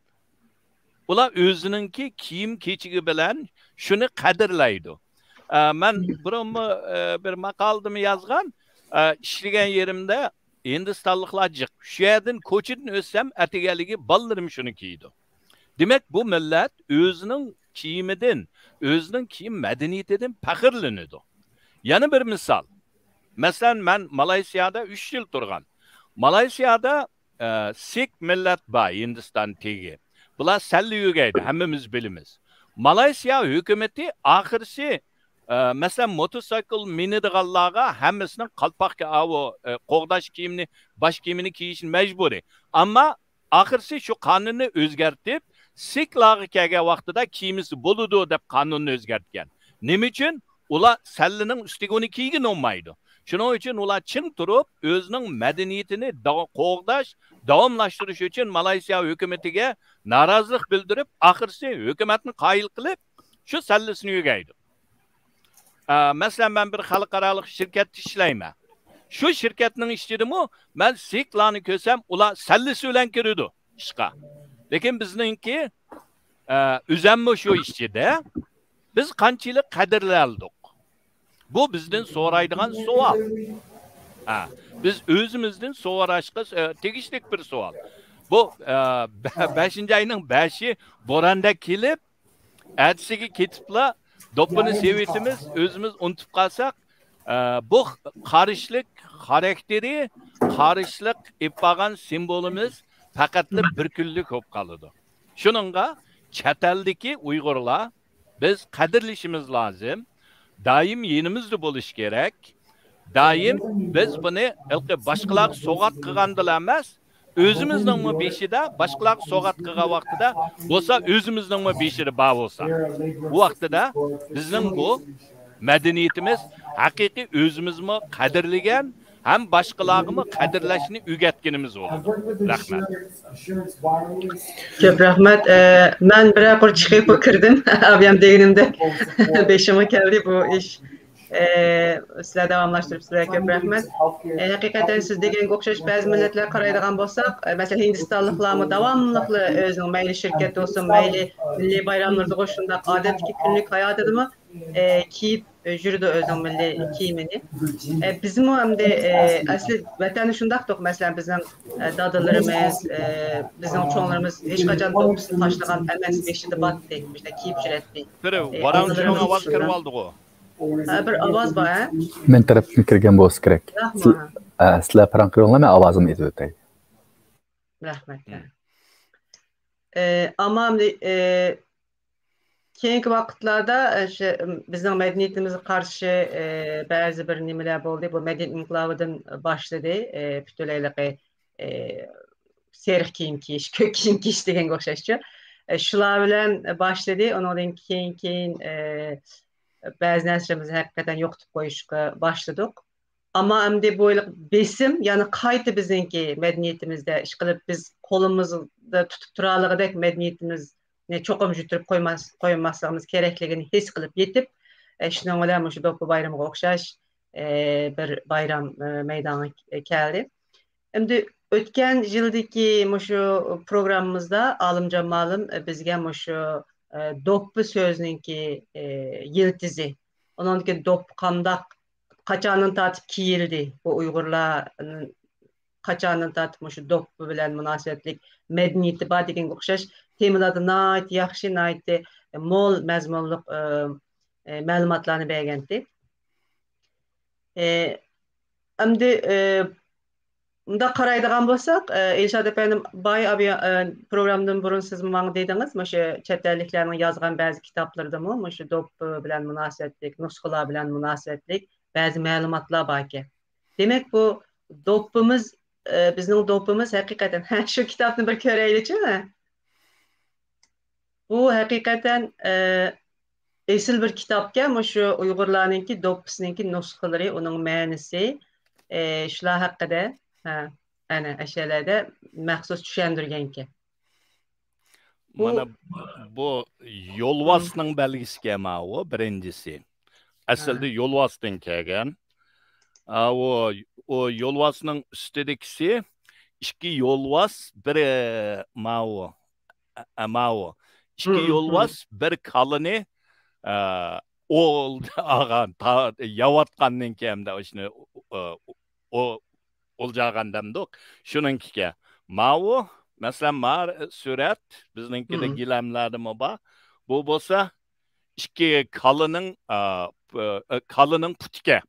ئۇلار ئۆزىنىڭكى كىيىم-كېچىكى بىلەن شۇنى قەدىرلەيدۇ. ئە، مەن بۇرۇنمۇ، ئە، بىر ماقالىدىمۇ يازغان، ئە، ئىشلىگەن يېرىمدە ھىندىستانلىقلار جىق. شۇ يەردىن كوچىدىن ئۆتسەم، ئەتىگەنلىكى بالىلىرىم شۇنى كىيىدۇ. دېمەك، بۇ مىللەت ئۆزىنىڭ كىيىمىدىن، ئۆزىنىڭ كىيىم مەدەنىيىتىدىن پەخىرلىنىدۇ. يەنە بىر مىسال. مەسىلەن، مەن مالايسىيادا ئۈچ يىل تۇرغان. مالايسىيادا، ئە، سىك مىللەت بار، ھىندىستان تېگى. بۇلار سەللە يۆگەيدۇ، ھەممىمىز بىلىمىز. مالايسىيا ھۆكۈمىتى ئاخىرسى، ئە، مەسىلەن، موتوسىكل مىنىدىغانلارغا ھەممىسىنىڭ قالپاق، ئاۋۇ، ئە، قوغداش كىيىمىنى، باش كىيىمىنى كىيىشى مەجبۇرىي. ئەمما ئاخىرسى شۇ قانۇننى ئۆزگەرتىپ، سىكلارغا كەلگەن ۋاقتىدا كىيمىسە بولىدۇ دەپ قانۇننى ئۆزگەرتكەن. نېمە ئۈچۈن؟ ئۇلار سەللىنىڭ ئۈستىگە ئۇنى كىيگىلى بولمايدۇ. شۇنىڭ ئۈچۈن ئۇلار چىڭ تۇرۇپ، ئۆزىنىڭ مەدەنىيىتىنى دا-، قوغداش، داۋاملاشتۇرۇش ئۈچۈن مالايسىيا ھۆكۈمىتىگە نارازىلىق بىلدۈرۈپ، ئاخىرسى ھۆكۈمەتنى قايىل قىلىپ، شۇ سەللىسىنى يۆگەيدۇ. ئە، مەسىلەن، مەن بىر خەلقئارالىق شىركەتتە ئىشلەيمەن. شۇ شىركەتنىڭ ئىچىدىمۇ مەن سىكلارنى كۆرسەم، ئۇلار سەللىسى بىلەن كىرىدۇ ئىشقا. لېكىن بىزنىڭكى، ئە، ئۆزەممۇ شۇ ئىچىدە. بىز قانچىلىك قەدىرلەندۇق؟ بۇ بىزدىن سورايدىغان سوئال. ھە، بىز ئۆزىمىزدىن سوراشقا، ئە، تېگىشلىك بىر سوئال. بۇ، ئە، بە-، بەشىنچى ئاينىڭ بەشى بوراندەك كېلىپ، ئەتىسىگە كېتىپلا دوپپىنى سېۋىتىمىز، ئۆزىمىز ئۇنتۇپ قالساق، ئە، بۇ قارىشلىق خاراكتېرى، قارىشلىق ئېلىپ بارغان سىمۋولىمىز پەقەتلا بىر كۈنلۈك بولۇپ قالىدۇ. شۇنىڭغا چەت ئەلدىكى ئۇيغۇرلار بىز قەدىرلىشىمىز لازىم. دائىم يېنىمىزدا بولۇشى كېرەك. دائىم بىز بۇنى ھېلىقى باشقىلارغا سوۋغات قىلغاندىلا ئەمەس، ئۆزىمىزنىڭمۇ بېشىدا، باشقىلارغا سوۋغات قىلغان ۋاقتىدا بولسا، ئۆزىمىزنىڭمۇ بېشىدا بار بولسا، بۇ ۋاقتىدا بىزنىڭ بۇ مەدەنىيىتىمىز ھەقىقىي ئۆزىمىزمۇ قەدىرلىگەن ھەم باشقىلارغىمۇ قەدىرلەشنى ئۆگەتكىنىمىز بولىدۇ. رەھمەت. كۆپ رەھمەت. ئە، مەن بىرەر قۇر چىقىپ كىردىم. ئابىيام دېگىنىمدە بېشىمغا كەلدى بۇ ئىش. ئە، سىلەر داۋاملاشتۇرۇپسىلەر، كۆپ رەھمەت. ئە، ھەقىقەتەن سىز دېگەنگە ئوخشاش بەزى مىللەتلەرگە قارايدىغان بولساق، ئە، مەسىلەن، ھىندىستانلىقلارمۇ داۋاملىقلا ئۆزىنىڭ مەيلى شىركەت بولسۇن، مەيلى مىللىي بايراملىرىدىغۇ شۇنداق ئادەتتىكى كۈنلۈك ھاياتىدىمۇ، ئە، كىيىپ، ئە، يۈرىدۇ ئۆزىنىڭ مىللىي كىيىمىنى. ئە، بىزمۇ ئەمدى، ئە، ئەسلى ۋەتەندە شۇنداقتۇق، مەسىلەن، بىزنىڭ، ئە، دادىلىرىمىز، ئە، بىزنىڭ چوڭلىرىمىز ھېچقاچان دوپپىسىنى تاشلىغان ئەمەس، بېشىدا بارتتى، مۇشۇنداق كىيىپ يۈرەتتى. بىر ئە، ۋاراڭ-چۇرۇڭ ئاۋاز كىرىۋالدىغۇ. ھە، بىر ئاۋاز بار، ھە؟ مەن تەرەپتىن كىرگەن بولسا كېرەك. سىل-، ئە، سىلەر پاراڭ قىلىڭلار، مەن ئاۋازىمنى ئېزىۋېتەي. رەھمەت. ئە، ئەمما ئەمدى، ئە، كېيىنكى ۋاقىتلاردا، ئە، شۇ، بىزنىڭ مەدەنىيىتىمىزگە قارشى، ئە، بەزى بىر نېمىلەر بولدى. بۇ مەدەنىيەت ئىنقىلابىدىن باشلىدى. ئە، پۈتۈنلەيلىقى، ئە، سېرىق كىيىم كىيىش، كۆك كىيىم كىيىش دېگەنگە ئوخشاشچۇ. ئە، شۇلار بىلەن باشلىدى. ئۇنىڭدىن كېيىن، كېيىن، ئە، بەزى نەرسىلىرىمىزنى ھەقىقەتەن يوقىتىپ قويۇشقا باشلىدۇق. ئەمما ئەمدى بۇ يىل بېسىم يەنە قايتا بىزنىڭكى مەدەنىيىتىمىزدە، ئىشقىلىپ بىز قولىمىزدا تۇتۇپ تۇرالىغۇدەك مەدەنىيىتىمىزنى چوقۇم يىتىرىپ قويماس-، قويماسلىقىمىز كېرەكلىكىنى ھېس قىلىپ يېتىپ، ئە، شۇنىڭ بىلەن مۇشۇ دوپپا بايرىمىغا ئوخشاش، ئە، بىر بايرام، ئە، مەيدانغا ك-، كەلدى. ئەمدى ئۆتكەن يىلدىكى مۇشۇ پروگراممىمىزدا ئالىمجان مۇئەللىم بىزگە مۇشۇ، ئە، دوپپا سۆزىنىڭكى، ئە، يىلتىزى، ئۇنىڭدىن كېيىن دوپپا قانداق، قاچاندىن تارتىپ كىيىلدى، بۇ ئۇيغۇرلار قاچاندىن تارتىپ مۇشۇ دوپپا بىلەن مۇناسىۋەتلىك مەدەنىيىتى بار دېگەنگە ئوخشاش تېمىلاردا ناھايىتى ياخشى، ناھايىتى مول مەزمۇنلۇق، ئە، ئە، مەلۇماتلارنى بەرگەنتى. ئە، ئەمدى، ئە، مۇنداق قارايدىغان بولساق، ئە، ئىلشات ئەپەندىم، باي ئابى-، ئە، پروگرامدىن بۇرۇن سىزمۇ ماڭا دېدىڭىز، مۇشۇ چەت ئەللىكلەرنىڭ يازغان بەزى كىتابلىرىدىمۇ مۇشۇ دوپپا بىلەن مۇناسىۋەتلىك، نۇسخىلار بىلەن مۇناسىۋەتلىك بەزى مەلۇماتلار باركەن. دېمەك، بۇ دوپپىمىز، ئە، بىزنىڭ دوپپىمىز ھەقىقەتەن، ھە، شۇ كىتابنى بىر كۆرەيلىچۇ، ھە؟ بۇ ھەقىقەتەن، ئە، ئېسىل بىر كىتابكەن، مۇشۇ ئۇيغۇرلارنىڭكى دوپپىسىنىڭكى نۇسخىلىرى، ئۇنىڭ مەنىسى، ئى، شۇلار ھەققىدە، ھە، ئەنە، ئەشەلەردە مەخسۇس چۈشەندۈرگەنكەن. بۇ مانا بۇ يولۋاسنىڭ بەلگىسىكەن ماۋۇ، بىرىنچىسى. ئەسلىدە يولۋاستىن كەلگەن. ئا، ئۇ، ئۇ يولۋاسنىڭ ئۈستىدىكىسى ئىككى يولۋاس، بىر، ئە، ماۋۇ، ئە، ماۋۇ. ئىككى يولۋاس بىر كالىنى، ئە، ئول-، ئالغان، تا-، يەۋاتقاندىن كېيىن ئەمدى شۇنى، ئۇ، ئۇ، ئولجاغان دەمدۇق. شۇنىڭكىكەن. ماۋۇ، مەسىلەن، ما سۈرەت بىزنىڭكىدە گىلەملەردىمۇ بار. بۇ بولسا ئىككى كالىنىڭ، ئا، پ-، ئە، كالىنىڭ پۇتىكەن.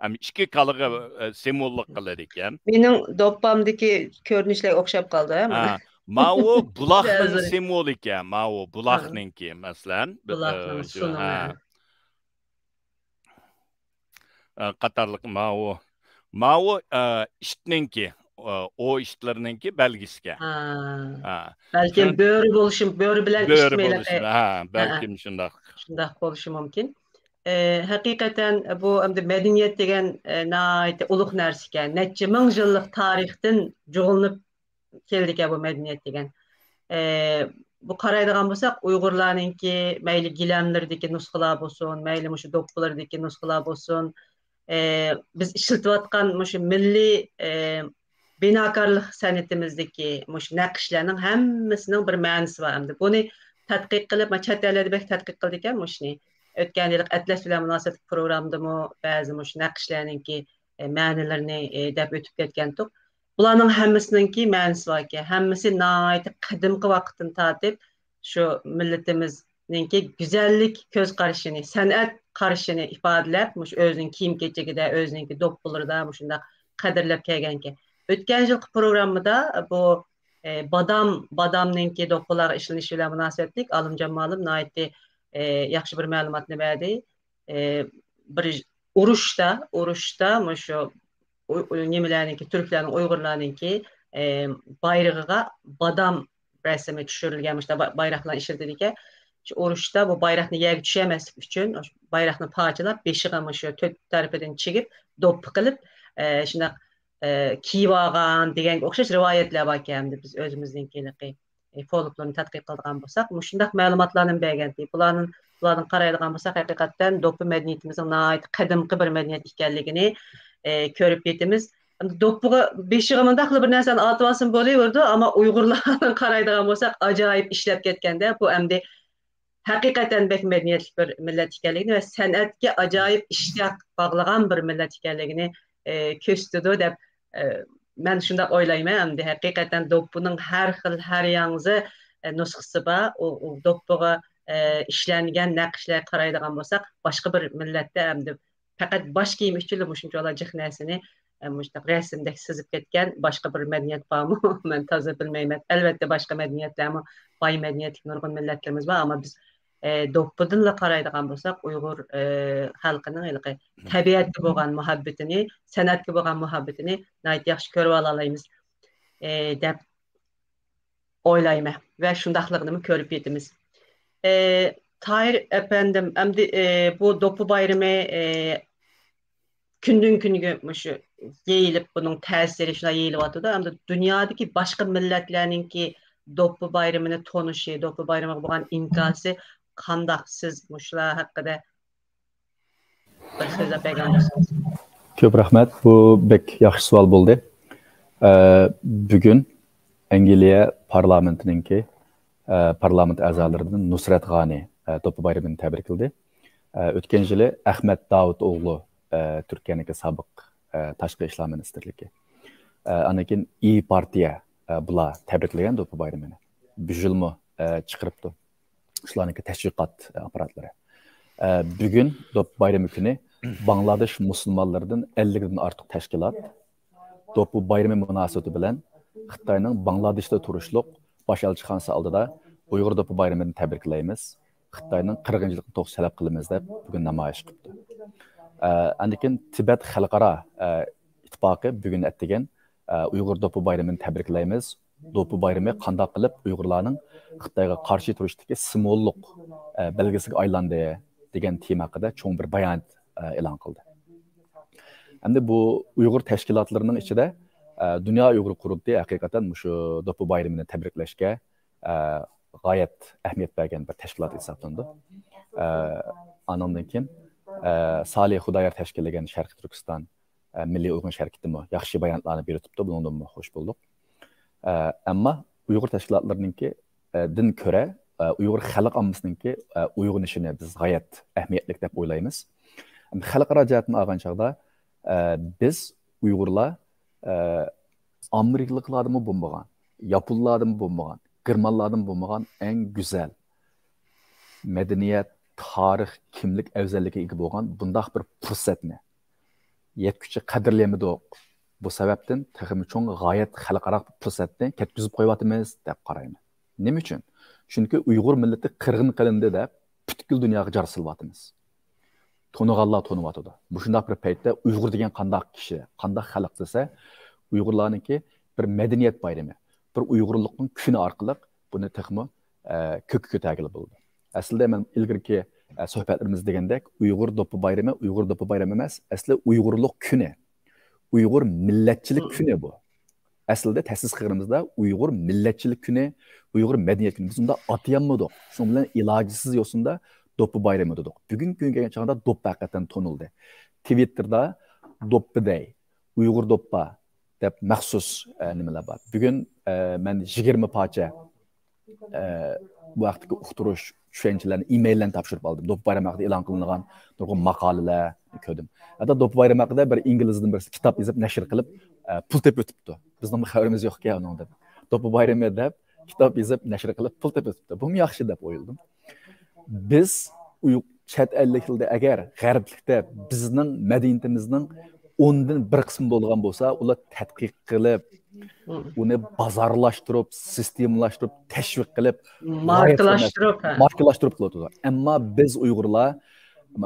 ھەم ئىككى كالىغا، ئە، سىمۋوللۇق قىلىدىكەن. مېنىڭ دوپپامدىكى كۆرۈنۈشلەرگە ئوخشاپ قالدى، ھە، مانا. ھە، ماۋۇ بۇلاقنىڭ سىمۋولى ئىكەن، ماۋۇ ھە. بۇلاقنىڭكى، مەسىلەن. بۇلاقنىڭ، ھە، سۇنىڭ، ھە. ھە. ئە، قاتارلىق ماۋۇ. ماۋۇ، ئە، ئىتنىڭكى، ئە، ئوۋ ئىتلىرىنىڭكى بەلگىسىكەن. ھە. ھە. بەلكىم شۇن-، بۆرە بولۇشى، بۆرە بىلەن بۆرە ئىت مېلىقى. بولۇشى، ھە، ھە، ھە. بەلكىم شۇنداق. شۇنداق بولۇشى مۇمكىن. ئە، ھەقىقەتەن بۇ ئەمدى مەدەنىيەت دېگەن، ئە، ناھايىتى ئۇلۇغ نەرسىكەن. نەچچە مىڭ يىللىق تارىختىن جۇغلىنىپ كېلىدىكەن بۇ مەدەنىيەت دېگەن. ئە، بۇ قارايدىغان بولساق، ئۇيغۇرلارنىڭكى مەيلى گىلەملىرىدىكى نۇسخىلار بولسۇن، مەيلى مۇشۇ دوپپىلىرىدىكى نۇسخىلار بولسۇن، ئە، بىز ئىشلىتىۋاتقان مۇشۇ مىللىي، ئە، بىناكارلىق سەنئىتىمىزدىكى مۇشۇ نەقىشلەرنىڭ ھەممىسىنىڭ بىر مەنىسى بار ئەمدى. بۇنى تەتقىق قىلىپ، ما چەت ئەللەردە بەك تەتقىق قىلىدىكەن مۇشۇنى. ئۆتكەن يىلى ئەتلەس بىلەن مۇناسىۋەتلىك پروگراممىدىمۇ بەزى مۇشۇ نەقىشلەرنىڭكى، ئە، مەنىلىرىنى، ئە، دەپ ئۆتۈپ كەتكەنتۇق. بۇلارنىڭ ھەممىسىنىڭكى مەنىسى باركەن. ھەممىسى ناھايىتى قەدىمكى ۋاقىتتىن تارتىپ شۇ مىللىتىمىزنىڭكى گۈزەللىك كۆز قارىشىنى، سەنئەت قارىشىنى ئىپادىلەپ، مۇشۇ ئۆزىنىڭ كىيىم-كېچىكىدە، ئۆزىنىڭكى دوپپىلىرىدا مۇشۇنداق قەدىرلەپ كەلگەنكەن. ئۆتكەن يىلقى پروگراممىدا بۇ، ئە، بادام، بادامنىڭكى دوپپىلارغا ئىشلىنىشى بىلەن مۇناسىۋەتلىك ئالىمجان مۇئەللىم ناھايىتى، ئە، ياخشى بىر مەلۇماتنى بەردى. ئە، بىر ئۇرۇشتا، ئۇرۇشتا مۇشۇ ئۇ-، ئۇ-، نېمىلەرنىڭكى، تۈركلەرنىڭ، ئۇيغۇرلارنىڭكى، ئە، بايرىقىغا بادام رەسىمى چۈشۈرۈلگەن، مۇشۇنداق با-، بايراقلارنى ئىشلىتىدىكەن. شۇ ئۇرۇشتا بۇ بايراقنى يەرگە چۈشۈرمەسلىك ئۈچۈن، شۇ بايراقنى پارچىلاپ، بېشىغا مۇشۇ تۆت تەرىپىدىن چىگىپ، دوپپا قىلىپ، ئە، شۇنداق، ئە، كىيىۋالغان دېگەنگە ئوخشاش رىۋايەتلەر باركەن، ئەمدى بىز ئۆزىمىزنىڭكى ھېلىقى ئە، فولكلورنى تەتقىق قىلىدىغان بولساق، مۇشۇنداق مەلۇماتلارنى بەرگەنتى. بۇلارنىڭ، بۇلاردىن قارايدىغان بولساق، ھەقىقەتەن دوپپا مەدەنىيىتىمىزنىڭ ناھايىتى قەدىمكى بىر مەدەنىيەت ئىكەنلىكىنى، ئە، كۆرۈپ يېتىمىز. ئەمدى دوپپىغا، بېشىغا مۇنداقلا بىر نەرسىنى ئاتىۋالسىمۇ بولۇۋېرىدۇ، ئەمما ئۇيغۇرلارنىڭ قارايدىغان بولساق، ئاجايىپ ئىشلەپ كەتكەندە، بۇ ئەمدى ھەقىقەتەن بەك مەدەنىيەتلىك بىر مىللەت ئىكەنلىكىنى ۋە سەنئەتكە ئاجايىپ ئىشتىياق باغلىغان بىر مىللەت ئىكەنلىكىنى، ئە، كۆرسىتىدۇ دەپ، ئە، مەن شۇنداق ئويلايمەن. ئەمدى ھەقىقەتەن دوپپىنىڭ ھەر خىل، ھەر ياڭزى، ئە، نۇسخىسى بار. ئۇ، ئۇ دوپپىغا، ئە، ئىشلەنگەن نەقىشلەرگە قارايدىغان بولساق، باشقا بىر مىللەتتە ئەمدى پەقەت باش كىيىم ئۈچۈنلا مۇشۇنچىۋالا جىق نەرسىنى، ئە، مۇشۇنداق رەسىمدەك سىزىپ كەتكەن باشقا بىر مەدەنىيەت بارمۇ؟ مەن تازا بىلمەيمەن. ئەلۋەتتە، باشقا مەدەنىيەتلەرمۇ باي مەدەنىيەتلىك نۇرغۇن مىللەتلىرىمىز بار، ئەمما بىز، ئە، دوپپىدىنلا قارايدىغان بولساق، ئۇيغۇر، ئە، خەلقىنىڭ ھېلىقى تەبىئەتكە بولغان مۇھەببىتىنى، سەنئەتكە بولغان مۇھەببىتىنى ناھايىتى ياخشى كۆرۈۋالالايمىز، ئە، دەپ ئويلايمەن ۋە شۇنداقلىقىنىمۇ كۆرۈپ يېتىمىز. ئى، تاھىر ئەپەندىم، ئەمدى، ئى، بۇ دوپپا بايرىمى، ئى، كۈندىن كۈنگە مۇشۇ يېيىلىپ، بۇنىڭ تەسىرى شۇنداق يېيىلىۋاتىدۇ. ئەمدى دۇنيادىكى باشقا مىللەتلەرنىڭكى دوپپا بايرىمىنى تونۇشى، دوپپا بايرىمىغا بولغان ئىنكاسى قانداق؟ سىز مۇشۇلار ھەققىدە بىر سۆزلەپ بەرگەن بولسىڭىز. كۆپ رەھمەت. بۇ بەك ياخشى سوئال بولدى. ئە، بۈگۈن ئەنگلىيە پارلامېنتىنىڭكى، ئە، پارلامېنت ئەزالىرىدىن نۇسرەت غانى، ئە، دوپپا بايرىمىنى تەبرىكلىدى. ئە، ئۆتكەن يىلى ئەخمەت داۋۇت ئوغلۇ، ئە، تۈركىيەنىڭكى سابىق، ئە، تاشقى ئىشلار مىنىستىرلىكى. ئە، ئاندىن كېيىن ئىيى پارتىيە، ئە، بۇلار تەبرىكلىگەن دوپپا بايرىمىنى. بۇ يىلمۇ، ئە، چىقىرىپتۇ. شۇلارنىڭكى تەشۋىقات ئاپپاراتلىرى. ئە، بۈگۈن دوپپا بايرىمى كۈنى باڭلادېش مۇسۇلمانلىرىدىن ئەللىكتىن ئارتۇق تەشكىلات دوپپا بايرىمى مۇناسىۋىتى بىلەن خىتاينىڭ باڭلادېشتا تۇرۇشلۇق باش ئەلچىخانىسى ئالدىدا ئۇيغۇر دوپپا بايرىمىنى تەبرىكلەيمىز، خىتاينىڭ قىرغىنچىلىقىنى توسۇش تەلەپ قىلىمىز دەپ بۈگۈن نامايىش قىپتۇ. ئە، ئاندىن كېيىن تىبەت خەلقئارا، ئە، ئىتتىپاقى بۈگۈن ئەتىگەن، ئە، ئۇيغۇر دوپپا بايرىمىنى تەبرىكلەيمىز. دوپپا بايرىمى قانداق قىلىپ ئۇيغۇرلارنىڭ خىتايغا قارشى تۇرۇشتىكى سىمۋوللۇق، ئە، بەلگىسىگە ئايلاندى دېگەن تېما ھەققىدە چوڭ بىر بايانات، ئە، ئېلان قىلدى. ئەمدى بۇ ئۇيغۇر تەشكىلاتلىرىنىڭ ئىچىدە، ئە، دۇنيا ئۇيغۇر قۇرۇلتىيى ھەقىقەتەن مۇشۇ دوپپا بايرىمىنى تەبرىكلەشكە، ئە، غايەت ئەھمىيەت بەرگەن بىر تەشكىلات ھېسابلىنىدۇ. ئە، ئانىڭدىن كېيىن ئە، سالىھ خۇدايار تەشكىللىگەن شەرقىي تۈركىستان، ئە، مىللىي ئويغىنىش ھەرىكىتىمۇ ياخشى باياناتلارنى بېرىۋېتىپتۇ. بۇنىڭدىنمۇ خوش بولدۇق. ئە، ئەمما ئۇيغۇر تەشكىلاتلىرىنىڭكى، ئە، دىن كۆرە، ئە، ئۇيغۇر خەلق ئاممىسىنىڭكى، ئە، ئويغىنىشىنى بىز غايەت ئەھمىيەتلىك دەپ ئويلايمىز. خەلقئارا جەھەتتىن ئالغان چاغدا، ئە، بىز ئۇيغۇرلار، ئە، ئامېرىكىلىقلاردىمۇ بولمىغان، ياپونلاردىمۇ بولمىغان، گېرمانلاردىمۇ بولمىغان ئەڭ گۈزەل مەدەنىيەت، تارىخ، كىملىك ئەۋزەللىكىگە ئىگە بولغان بۇنداق بىر پۇرسەتنى يەتكۈچە قەدىرلىيەلمىدۇق. بۇ سەۋەبتىن تېخىمۇ چوڭ غايەت خەلقئارا پۇرسەتنى كەتكۈزۈپ قويۇۋاتىمىز دەپ قارايمەن. نېمە ئۈچۈن؟ چۈنكى ئۇيغۇر مىللىتى قىرغىن قىلىندى دەپ پۈتكۈل دۇنياغا جار سېلىۋاتىمىز. تونۇغانلار تونۇۋاتىدۇ. مۇشۇنداق بىر پەيتتە ئۇيغۇر دېگەن قانداق كىشى، قانداق خەلق دېسە، ئۇيغۇرلارنىڭكى بىر مەدەنىيەت بايرىمى، بىر ئۇيغۇرلۇقنىڭ كۈنى ئارقىلىق بۇنى تېخىمۇ، ئە، كۆككە كۆتەرگىلى بولىدۇ. ئەسلىدە مەن ئىلگىرىكى، ئە، سۆھبەتلىرىمىزدە دېگەندەك، ئۇيغۇر دوپپا بايرىمى ئۇيغۇر دوپپا بايرىمى ئەمەس، ئەسلى ئۇيغۇرلۇق كۈنى، ئۇيغۇر مىللەتچىلىك كۈنى بۇ. ئەسلىدە تەسىس قىلغىنىمىزدا ئۇيغۇر مىللەتچىلىك كۈنى، ئۇيغۇر مەدەنىيەت كۈنى، بىز ئۇندا ئاتىيالمىدۇق. شۇنىڭ بىلەن ئىلاجسىز يوسۇندا دوپپا بايرىمى دېدۇق. بۈگۈنكى كۈنگە كەلگەن چاغدا دوپپا ھەقىقەتەن تونۇلدى. تىۋىتتېردا دوپپا دەي، ئۇيغۇر دوپپا دەپ مەخسۇس، ئە، نېمىلەر بار. بۈگۈن، ئە، مەن يىگىرمە پارچە، ئە، بۇ ھەقتىكى ئۇقتۇرۇش، چۈشەنچىلەرنى ئىمېيللارنى تاپشۇرۇپ ئالدىم. دوپپا بايرىمى ھەققىدە ئېلان قىلىنغان نۇرغۇن ماقالىلەرنى كۆردۈم. ھەتتا دوپپا بايرىمى ھەققىدە بىر ئىنگلىزدىن بىرسى كىتاب يېزىپ نەشر قىلىپ، ئە، پۇل تېپىۋېتىپتۇ. بىزنىڭ خەۋىرىمىز يوقكەن ئۇنىڭدىن. دوپپا بايرىمى دەپ كىتاب يېزىپ نەشر قىلىپ پۇل تېپىۋېتىپتۇ. بۇمۇ ياخشى دەپ ئويلىدىم. بىز ئۇيغ-، چەت ئەللىكلەردە ئەگەر غەربلىكتە بىزنىڭ مەدەنىيىتىمىزنىڭ ئوندىن بىر قىسمى بولىدىغان بولسا، ئۇلار تەتقىق قىلىپ، ئۇنى بازارلاشتۇرۇپ، سىستېمىلاشتۇرۇپ، تەشۋىق قىلىپ، ماركىلاشتۇرۇپ، ھە. ماركىلاشتۇرۇپ قىلىۋاتىدۇ. ئەمما بىز ئۇيغۇرلار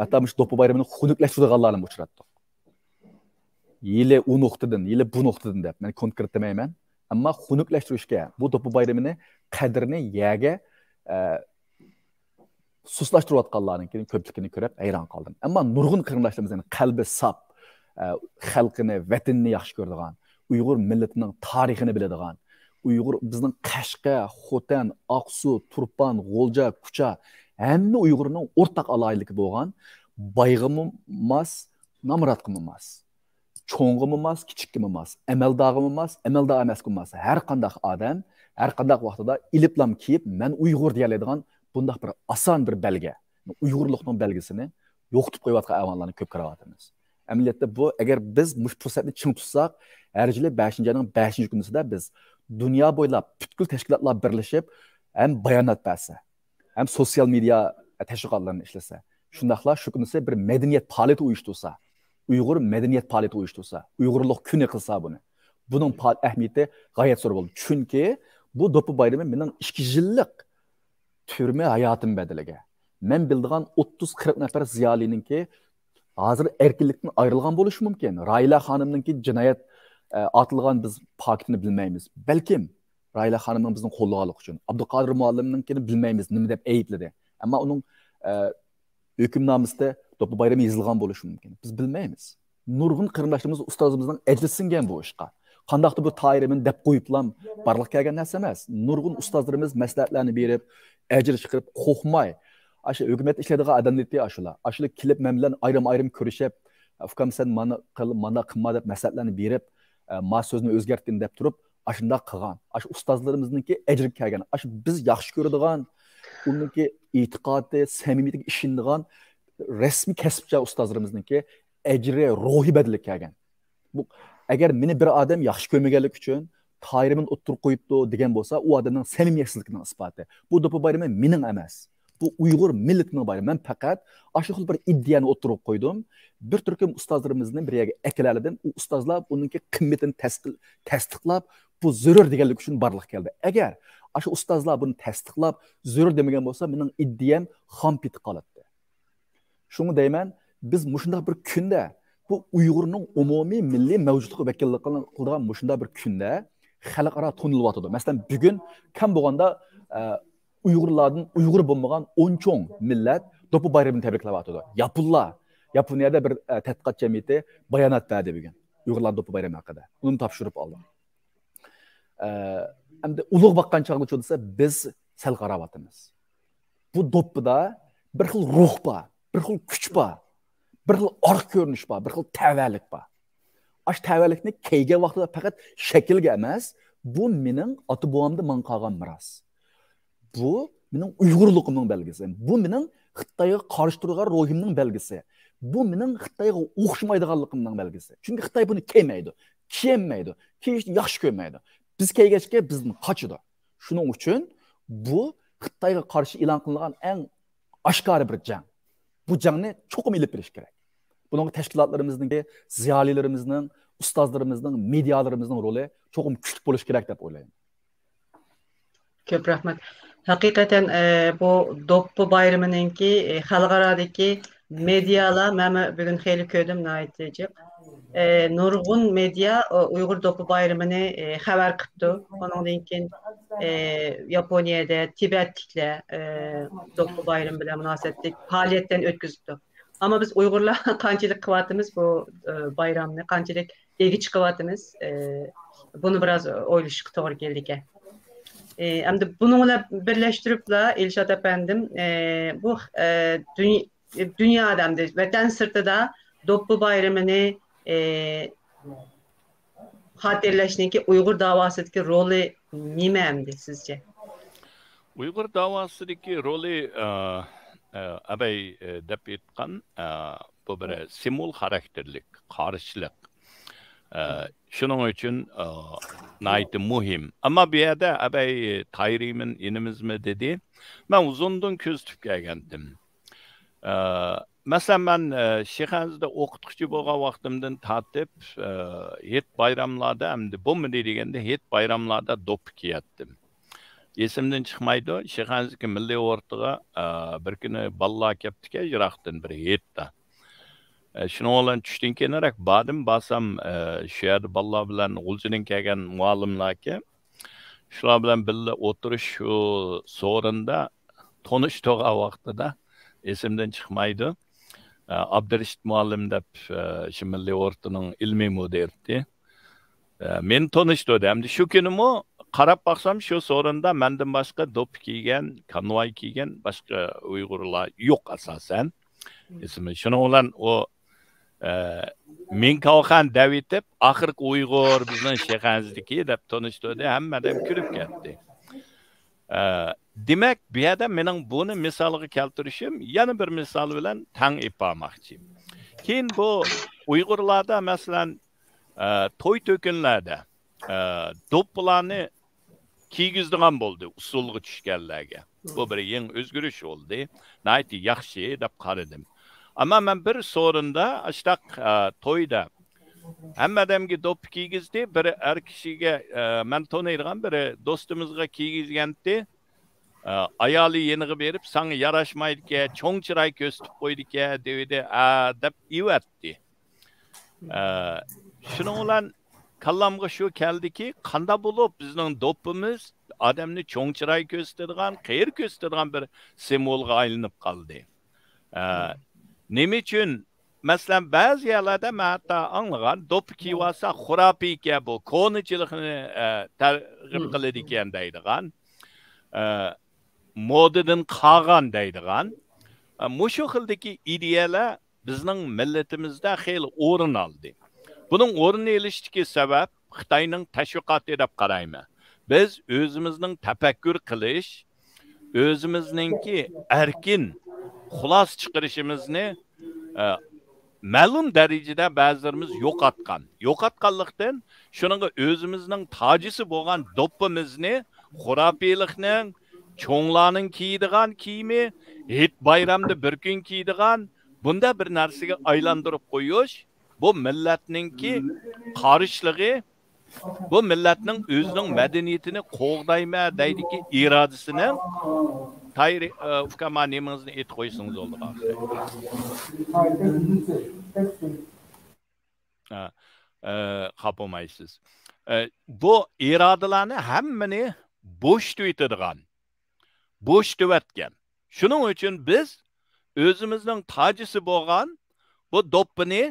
ھەتتا مۇشۇ دوپپا بايرىمىنى خۇنۈكلەشتۈرىدىغانلارنى ئۇچراتتۇق. يىلى ئۇ نۇقتىدىن، يىلى بۇ نۇقتىدىن دەپ، مەن كونكرېت دېمەيمەن. ئەمما خۇنۈكلەشتۈرۈشكە، بۇ دوپپا بايرىمىنى قەدرىنى يەرگە، ئە، سۇسلاشتۇرۇۋاتقانلارنىڭكىنى كۆپلۈكىنى كۆرۈپ ھەيران قالدىم. ئەمما نۇرغۇن قېرىنداشلىرىمىز، يەنى قەلبى ساپ، ئە، خەلقىنى، ۋەتىنىنى ياخشى كۆرىدىغان، ئۇيغۇر مىللىتىنىڭ تارىخىنى بىلىدىغان، ئۇيغۇر، بىزنىڭ قەشقەر، خوتەن، ئاقسۇ، تۇرپان، غۇلجا، كۇچا، ھەممە ئۇيغۇرنىڭ ئورتاق ئالاھىدىلىكى بولغان، بايغىمۇ ماس، نامراتقىمۇ ماس، چوڭغىمۇ ماس، كىچىككىمۇ ماس، ئەمەلدارغىمۇ ماس، ئەمەلدار ئەمەسكىمۇ ماس، ھەر قانداق ئادەم، ھەر قانداق ۋاقتىدا ئېلىپلام كىيىپ، مەن ئۇيغۇر دېيەلەيدىغان بۇنداق بىر ئاسان بىر بەلگە، ئۇيغۇرلۇقنىڭ بەلگىسىنى يوقىتىپ قويۇۋاتقان ئەھۋاللارنى كۆپ كۆرۈۋاتىمىز. ئەمەلىيەتتە بۇ، ئەگەر بىز مۇشۇ پۇرسەتنى چىڭ تۇتساق، ھەر يىلى بەشىنچى ئاينىڭ بەشىنچى كۈنىسىدە بىز دۇنيا بويلاپ پۈتكۈل تەشكىلاتلار بىرلىشىپ، ھەم بايانات بەرسە، ھەم سوتسىيال مېدىيا تەشۋىقاتلىرىنى ئىشلىسە، شۇنداقلا شۇ كۈنىسى بىر مەدەنىيەت پائالىيىتى ئۇيۇشتۇرسا، ئۇيغۇر مەدەنىيەت پائالىيىتى ئۇيۇشتۇرسا، ئۇيغۇرلۇق كۈنى قىلسا بۇنى، بۇنىڭ پا-، ئەھمىيىتى غايەت زور بولىدۇ. چۈنكى بۇ دوپپا بايرىمى مېنىڭ ئىككى يىللىق تۈرمە ھاياتىم بەدىلىگە. مەن بىلىدىغان ئوتتۇز قىرىق نەپەر زىيالىينىڭكى ھازىر ئەركىنلىكتىن ئايرىلغان بولۇشى مۇمكىن. راھىلە خانىمنىڭكى جىنايەت، ئە، ئاتىلغان بىز پاكىتىنى بىلمەيمىز. بەلكىم راھىلە خانىمنىڭ بىزنى قوللىغانلىقى ئۈچۈن. ئابدۇقادىر مۇئەللىمنىڭكىنى بىلمەيمىز، نېمە دەپ ئەيىبلىدى. ئەمما ئۇنىڭ، ئە، ھۆكۈمنامىسىدە دوپپا بايرىمى يېزىلغان بولۇشى مۇمكىن. بىز بىلمەيمىز. نۇرغۇن قېرىنداشلىرىمىز، ئۇستازىمىزنىڭ ئەجرى سىڭگەن بۇ ئىشقا. قانداقتۇر بىر تايىرىمىن دەپ قويۇپلا بارلىققا كەلگەن نەرسە ئەمەس. نۇرغۇن ئۇستازلىرىمىز مەسلىھەتلەرنى بېرىپ، ئەجىر چىقىرىپ، قورقماي، ئاشۇ ھۆكۈمەتتە ئىشلەيدىغان ئادەملىرى ئاشۇلار. ئاشۇلار كېلىپ مەن بىلەن ئايرىم-ئايرىم كۆرۈشۈپ، «ئۇكام، سەن مانا قىل، مانا قىلما» دەپ مەسلىھەتلەرنى بېرىپ، ئە، ما سۆزنى ئۆزگەرتكىن دەپ تۇرۇپ، ئاشۇنداق قىلغان. ئاشۇ ئۇستازلىرىمىزنىڭكى ئەجرىگە كەلگەن. ئاشۇ بىز ياخشى كۆرىدىغان، ئۇنىڭكى ئېتىقادى، سەمىمىيىتىگە ئىشىنىدىغان رەسمىي كەسىپچە ئۇستازلىرىمىزنىڭكى ئەجرى، روھى بەدىلىگە كەلگەن. بۇ، ئەگەر مېنى بىر ئادەم ياخشى كۆرمىگەنلىكى ئۈچۈن تايىرىمنى ئوتتۇرىغا قويۇپتۇ دېگەن بولسا، ئۇ ئادەمنىڭ سەمىمىيەتسىزلىكىنىڭ ئىسپاتى. بۇ دوپپا بايرىمى مېنىڭ ئەمەس. بۇ ئۇيغۇر مىللىتىنىڭ بايرىمى. مەن پەقەت ئاشۇ خىل بىر ئىدىيەنى ئوتتۇرىغا قويدۇم. بىر تۈركۈم ئۇستازلىرىمىزنى بىر يەرگە ئەكېلەلىدىم. ئۇ ئۇستازلار بۇنىڭكى قىممىتىنى تەسقىل-، تەستىقلاپ، بۇ زۆرۈر دېگەنلىكى ئۈچۈن بارلىققا كەلدى. ئەگەر ئاشۇ ئۇستازلار بۇنى تەستىقلاپ، زۆرۈر دېمىگەن بولسا، مېنىڭ ئىدىيەم خام پېتى قالاتتى. شۇڭا دەيمەن، بىز مۇشۇنداق بىر كۈندە، بۇ ئۇيغۇرنىڭ ئومۇمىي مىللىي مەۋجۇتلۇقى ۋەكىللىك قىلىدىغان مۇشۇنداق بىر كۈندە خەلقئارا تونۇلۇۋاتىدۇ. مەسىلەن، بۈگۈن كەم بولغاندا، ئە، ئۇيغۇرلاردىن ئۇيغۇر بولمىغان ئون چوڭ مىللەت دوپپا بايرىمىنى تەبرىكلەۋاتىدۇ. ياپونلار، ياپونىيەدە بىر، ئە، تەتقىقات جەمئىيىتى بايانات بەردى بۈگۈن ئۇيغۇرلار دوپپا بايرىمى ھەققىدە. ئۇنى تاپشۇرۇپ ئالدىم. ئە، ئەمدى ئۇلۇغ باققان چاغغىچە دېسە، بىز سەل قاراۋاتىمىز. بۇ دوپپىدا بىر خىل روھ بار، بىر خىل كۈچ بار. بىر خىل ئارقا كۆرۈنۈش بار، بىر خىل تەۋەلىك بار. ئاشۇ تەۋەلىكنى كىيگەن ۋاقتىدا پەقەت شەكىلگە ئەمەس، بۇ مېنىڭ ئاتا بوۋامدىن ماڭا قالغان مىراس. بۇ مېنىڭ ئۇيغۇرلۇقۇمنىڭ بەلگىسى. بۇ مېنىڭ خىتايغا قارشى تۇرىدىغان روھۇمنىڭ بەلگىسى. بۇ مېنىڭ خىتايغا ئوخشىمايدىغانلىقىمنىڭ بەلگىسى. چۈنكى خىتاي بۇنى كىيمەيدۇ، كىيەلمەيدۇ، كىيىشنى ياخشى كۆرمەيدۇ. بىز كىيگەچكە بىزدىن قاچىدۇ. شۇنىڭ ئۈچۈن بۇ خىتايغا قارشى ئېلان قىلىنغان ئەڭ ئاشكارا بىر جەڭ. بۇ جەڭنى چوقۇم ئېلىپ بېرىش كېرەك. بۇنىڭغا تەشكىلاتلىرىمىزنىڭكى، زىيالىيلىرىمىزنىڭ، ئۇستازلىرىمىزنىڭ، مېدىيالىرىمىزنىڭ رولى چوقۇم كۈچلۈك بولۇشى كېرەك دەپ ئويلايمەن. كۆپ رەھمەت. ھەقىقەتەن، ئە، بۇ دوپپا بايرىمىنىڭكى، ئە، خەلقئارادىكى مېدىيالار، مەنمۇ بۈگۈن خېلى كۆردۈم، ناھايىتى جىق. ئە، نۇرغۇن مېدىيا، ئۇ، ئۇيغۇر دوپپا بايرىمىنى، ئە، خەۋەر قىپتۇ. ئۇنىڭدىن كېيىن، ئە، ياپونىيەدە تىبەتلىكلەر، ئە، دوپپا بايرىمى بىلەن مۇناسىۋەتلىك پائالىيەتلەرنى ئۆتكۈزۈپتۇ. ئەمما بىز ئۇيغۇرلار قانچىلىك قىلىۋاتىمىز بۇ، ئە، بايرامنى، قانچىلىك ئىگە چىقىۋاتىمىز. ئە، بۇنى بىراز ئويلىشىشقا توغرا كېلىدىكەن. ئە، ئەمدى بۇنىڭ بىلەن بىرلەشتۈرۈپلا، ئىلشات ئەپەندىم، ئە، بۇ، ئە، دۇني-، دۇنيادا ئەمدى ۋەتەن سىرتىدا دوپپا بايرىمىنى، ئە، خاتىرىلەشنىڭكى ئۇيغۇر داۋاسىدىكى رولى نېمە ئەمدى سىزچە؟ ئۇيغۇر داۋاسىدىكى رولى، ئە، ئە، ئەبەي، ئە، دەپ ئېيتقان، ئە، بۇ بىر سىمۋول خاراكتېرلىك قارشىلىق. ئە، شۇنىڭ ئۈچۈن، ئە، ناھايىتى مۇھىم. ئەمما بۇ يەردە ئەبەي تايرىمىن ئىنىمىزمۇ دېدى. مەن ئۇزۇندىن كۆزىتىپ كەلگەنتىم. ئە، مەسىلەن، مەن، ئە، شىخەنزىدە ئوقۇتقۇچى بولغان ۋاقتىمدىن تارتىپ، ئە، ھېيت بايراملاردا، ئەمدى بولمىدى دېگەندە، ھېيت بايراملاردا دوپپا كىيەتتىم. ئېسىمدىن چىقمايدۇ، شىخەنزىدىكى مىللىي ئورتىغا، ئە، بىر كۈنى بالىلار كەپتىكەن يىراقتىن بىر ھېيتتا. ئە، شۇنىڭ بىلەن چۈشتىن كېيىنرەك باردىم، بارسام، ئە، شۇ يەردە بالىلار بىلەن غۇلجىدىن كەلگەن مۇئەللىملاركەن. شۇلار بىلەن بىللە ئولتۇرۇش شۇ سورۇندا تونۇشتۇرغان ۋاقتىدا ئېسىمدىن چىقمايدۇ. ئە، ئابدۇرېشىت مۇئەللىم دەپ، ئە، شۇ مىللىي ئورتىنىڭ ئىلمىي مۇدىرى. ئە، مېنى تونۇشتۇردى. ئەمدى شۇ كۈنىمۇ قاراپ باقسام، شۇ سورۇندا مەندىن باشقا دوپپا كىيگەن، كانۋاي كىيگەن باشقا ئۇيغۇرلار يوق ئاساسەن. ئېسىمدە. شۇنىڭ بىلەن ئۇ، ئە، مىڭ كاۋخەن دەۋېتىپ، ئاخىرقى ئۇيغۇر بىزنىڭ شىخەنزىدىكى دەپ تونۇشتۇردى. ھەممە ئادەم كۈلۈپ كەتتى. ئە، دېمەك، بۇ يەردە مېنىڭ بۇنى مىسالغا كەلتۈرۈشۈم يەنە بىر مىسال بىلەن تەڭ ئېلىپ بارماقچى. كېيىن بۇ ئۇيغۇرلاردا، مەسىلەن، ئە، توي تۆكۈنلەردە، ئە، دوپپىلارنى كىيگۈزىدىغان بولدى ئۇسسۇلغا چۈشكەنلەرگە. بۇ بىر يېڭى ئۆزگىرىش بولدى. ناھايىتى ياخشى دەپ قارىدىم. ئەمما مەن بىر سورۇندا ئاشتاق، ئە، تويدا ھەممە ئادەمگە دوپپا كىيگۈزدى. بىر ئەر كىشىگە، ئە، مەن تونۇيدىغان بىر دوستىمىزغا كىيگۈزگەنتى. ئە، ئايالى يېنىغا بېرىپ، ساڭا ياراشمايدىكەن، چوڭ چىراي كۆرسىتىپ قويىدىكەن دېۋىدى، ئە، دەپ ئېۋەتتى. ئە، شۇنىڭ بىلەن كاللامغا شۇ كەلدىكى، قانداق بولۇپ بىزنىڭ دوپپىمىز ئادەمنى چوڭ چىراي كۆرسىتىدىغان، قېرى كۆرسىتىدىغان بىر سىمۋولغا ئايلىنىپ قالدى. ئە، نېمە ئۈچۈن؟ مەسىلەن، بەزى يەرلەردە مەن ھەتتا ئاڭلىغان، دوپپا كىيىۋالسا خۇراپىيكەن بۇ، كونىچىلىقنى، ئە، تەرغىب قىلىدىكەن دەيدىغان، ئە، مودىدىن قالغان دەيدىغان، ئە، مۇشۇ خىلدىكى ئىدىيەلەر بىزنىڭ مىللىتىمىزدە خېلى ئورۇن ئالدى. بۇنىڭ ئورۇن ئېلىشتىكى سەۋەب خىتاينىڭ تەشۋىقاتى دەپ قارايمەن. بىز ئۆزىمىزنىڭ تەپەككۇر قىلىش، ئۆزىمىزنىڭكى ئەركىن خۇلاسە چىقىرىشىمىزنى، ئە، مەلۇم دەرىجىدە بەزىلىرىمىز يوقاتقان. يوقاتقانلىقتىن، شۇنىڭغا ئۆزىمىزنىڭ تاجىسى بولغان دوپپىمىزنى خۇراپىيلىقنىڭ، چوڭلارنىڭ كىيىدىغان كىيىمى، ھېيت بايرامدا بىر كۈن كىيىدىغان، بۇنداق بىر نەرسىگە ئايلاندۇرۇپ قويۇش، بۇ مىللەتنىڭكى قارشىلىقى، بۇ مىللەتنىڭ ئۆزىنىڭ مەدەنىيىتىنى قوغدايمەن دەيدىكى ئىرادىسىنىڭ. تايىر، ئە، ئۇكام، نېمىڭىزنى ئېيتىپ قويسىڭىز بولىدىغان. ئە، ئە، خاپا بولمايسىز. ئە، بۇ ئىرادىلەرنى ھەممىنى بوشىتىۋېتىدىغان، بوشىتىۋەتكەن. شۇنىڭ ئۈچۈن بىز ئۆزىمىزنىڭ تاجىسى بولغان بۇ دوپپىنى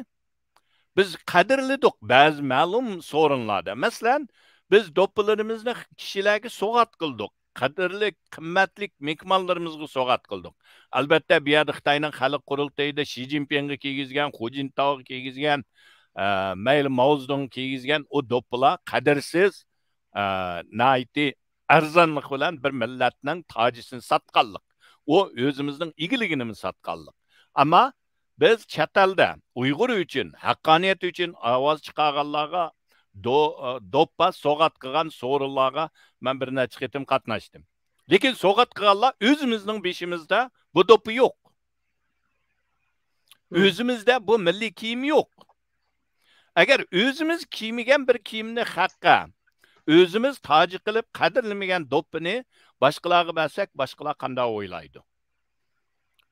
بىز قەدىرلىدۇق بەزى مەلۇم سورۇنلاردا. مەسىلەن، بىز دوپپىلىرىمىزنى كىشىلەرگە سوۋغات قىلدۇق. قەدىرلىك، قىممەتلىك مېھمانلىرىمىزغا سوۋغات قىلدۇق. ئەلبەتتە، بۇ يەردە خىتاينىڭ خەلق قۇرۇلتىيىدا شى جىنپىڭغا كىيگۈزگەن، خۇ جىنتاۋغا كىيگۈزگەن، ئە، مەيلى ماۋزېدۇڭغا كىيگۈزگەن ئۇ دوپپىلار قەدىرسىز، ئە، ناھايىتى ئەرزانلىق بىلەن بىر مىللەتنىڭ تاجىسىنى ساتقانلىق. ئۇ ئۆزىمىزنىڭ ئىگىلىكىنىمۇ ساتقانلىق. ئەمما بىز چەت ئەلدە ئۇيغۇر ئۈچۈن، ھەققانىيەت ئۈچۈن ئاۋاز چىقارغانلارغا دو-، دوپپا سوۋغات قىلغان سورۇنلارغا مەن بىر نەچچە قېتىم قاتناشتىم. لېكىن سوۋغات قىلغانلار ئۆزىمىزنىڭ بېشىمىزدا بۇ دوپپا يوق. مم. ئۆزىمىزدە بۇ مىللىي كىيىم يوق. ئەگەر ئۆزىمىز كىيمىگەن بىر كىيىمنى خەققە، ئۆزىمىز تاجى قىلىپ قەدىرلىمىگەن دوپپىنى باشقىلارغا بەرسەك، باشقىلار قانداق ئويلايدۇ؟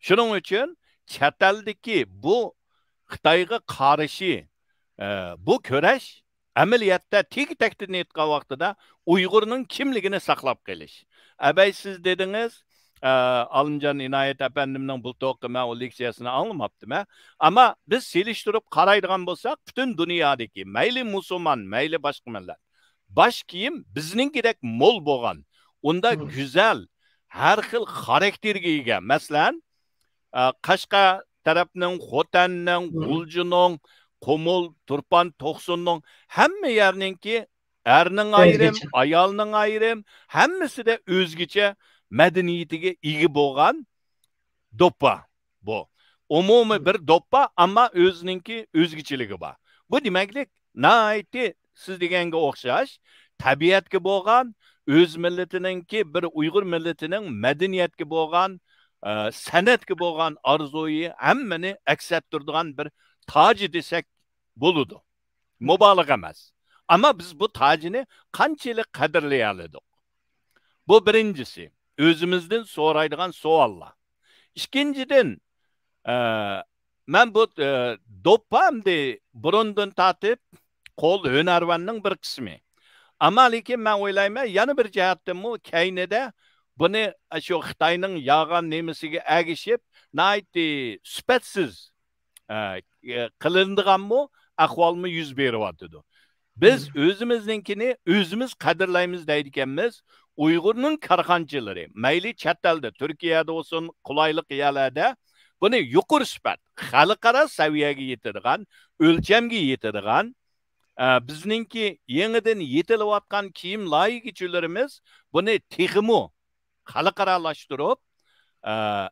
شۇنىڭ ئۈچۈن چەت ئەلدىكى بۇ خىتايغا قارشى، ئە، بۇ كۈرەش ئەمەلىيەتتە تېگى-تەكتىدىن ئېيتقان ۋاقتىدا ئۇيغۇرنىڭ كىملىكىنى ساقلاپ قېلىش. ئەبەي، سىز دېدىڭىز، ئە، ئالىمجان ئىنايەت ئەپەندىمنىڭ بۇلتۇرقى مەن ئۇ لېكسىيەسىنى ئاڭلىماپتىمەن. ئەمما بىز سېلىشتۇرۇپ قارايدىغان بولساق، پۈتۈن دۇنيادىكى مەيلى مۇسۇلمان، مەيلى باشقا مىللەت، باش كىيىم بىزنىڭكىدەك مول بولغان، ئۇنداق مم. گۈزەل، ھەر خىل خاراكتېرگە ئىگە. مەسىلەن، ئە، قەشقەر تەرەپنىڭ، خوتەننىڭ، مم. غۇلجىنىڭ، قۇمۇل، تۇرپان، توقسۇننىڭ، ھەممە يەرنىڭكى ئەرنىڭ ئايرىم، ئۆزگىچە. ئايالنىڭ ئايرىم، ھەممىسىدە ئۆزگىچە مەدەنىيىتىگە ئىگە بولغان دوپپا بۇ. ئومۇمىي مم. بىر دوپپا، ئەمما ئۆزىنىڭكى ئۆزگىچىلىكى بار. بۇ دېمەكلىك، ناھايىتى سىز دېگەنگە ئوخشاش، تەبىئەتكە بولغان، ئۆز مىللىتىنىڭكى، بىر ئۇيغۇر مىللىتىنىڭ مەدەنىيەتكە بولغان، ئە، سەنئەتكە بولغان ئارزۇيى ھەممىنى ئەكس ئەتتۈرىدىغان بىر تاجى دېسەك بولىدۇ. مۇبالىغە ئەمەس. ئەمما بىز بۇ تاجىنى قانچىلىك قەدىرلىيەلىدۇق؟ بۇ بىرىنچىسى، ئۆزىمىزدىن سورايدىغان سوئاللار. ئىككىنچىدىن، ئە، مەن بۇ، ئە، دوپپا ئەمدى بۇرۇندىن تارتىپ قول ھۈنەرۋەننىڭ بىر قىسمى. ئەمما لېكىن مەن ئويلايمەن، يەنە بىر جەھەتتىنمۇ كەينىدە بۇنى شۇ خىتاينىڭ ياغان نېمىسىگە ئەگىشىپ، ناھايىتى سۈپەتسىز، ئە، ئە، قىلىنىدىغانمۇ ئەھۋالمۇ يۈز بېرىۋاتىدۇ. بىز مم. ئۆزىمىزنىڭكىنى ئۆزىمىز قەدىرلەيمىز دەيدىكەنمىز. ئۇيغۇرنىڭ كارخانىچىلىرى، مەيلى چەت ئەلدە، تۈركىيەدە بولسۇن، قولايلىق يەرلەردە بۇنى يۇقىرى سۈپەت، خەلقئارا سەۋىيەگە يېتىدىغان، ئۆلچەمگە يېتىدىغان، ئە، بىزنىڭكى يېڭىدىن يېتىلىۋاتقان كىيىم لايىھىچىلىرىمىز بۇنى تېخىمۇ خەلقئارالاشتۇرۇپ، ئە،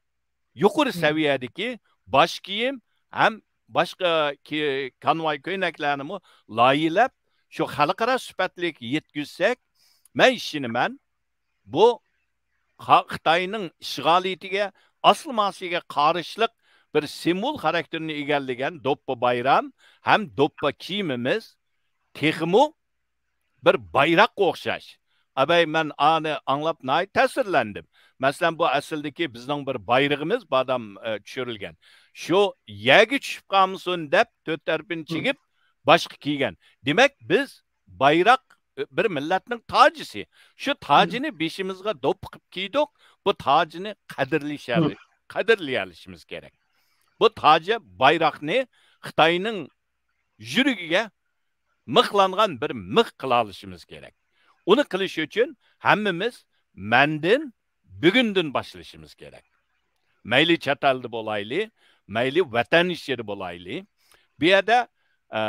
يۇقىرى مم. سەۋىيەدىكى باش كىيىم ھەم باشقا كى-، كانۋاي كۆينەكلەرنىمۇ لايىھەلەپ، شۇ خەلقئارا سۈپەتلىك يەتكۈزسەك، مەن ئىشىنىمەن، بۇ خا-، خىتاينىڭ ئىشغالىيىتىگە، ئاسسىمىلياتسىيەگە قارشىلىق بىر سىمۋول خاراكتېرىنى ئىگىلىگەن دوپپا بايرام ھەم دوپپا كىيىمىمىز تېخىمۇ بىر بايراققا ئوخشاش. ئەبەي، مەن ئانى ئاڭلاپ ناھايىتى تەسىرلەندىم. مەسىلەن، بۇ ئەسلىدىكى بىزنىڭ بىر بايرىقىمىز، بادام، ئە، چۈشۈرۈلگەن. شۇ يەرگە چۈشۈپ قالمىسۇن دەپ، تۆت تەرىپىنى مم. چىگىپ، باشقا كىيگەن. دېمەك، بىز بايراق، ئە، بىر مىللەتنىڭ تاجىسى. شۇ تاجىنى بېشىمىزغا دوپپا قىلىپ كىيدۇق. بۇ تاجىنى قەدىرلىشەل-، مم. قەدىرلىيەلىشىمىز كېرەك. بۇ تاجى بايراقنى خىتاينىڭ يۈرىكىگە مىخلانغان بىر مىخ قىلالىشىمىز كېرەك. ئۇنى قىلىش ئۈچۈن ھەممىمىز مەندىن، بۈگۈندىن باشلىشىمىز كېرەك. مەيلى چەت ئەلدە بولايلى، مەيلى ۋەتەن ئىچىدە بولايلى. بۇ يەردە، ئە،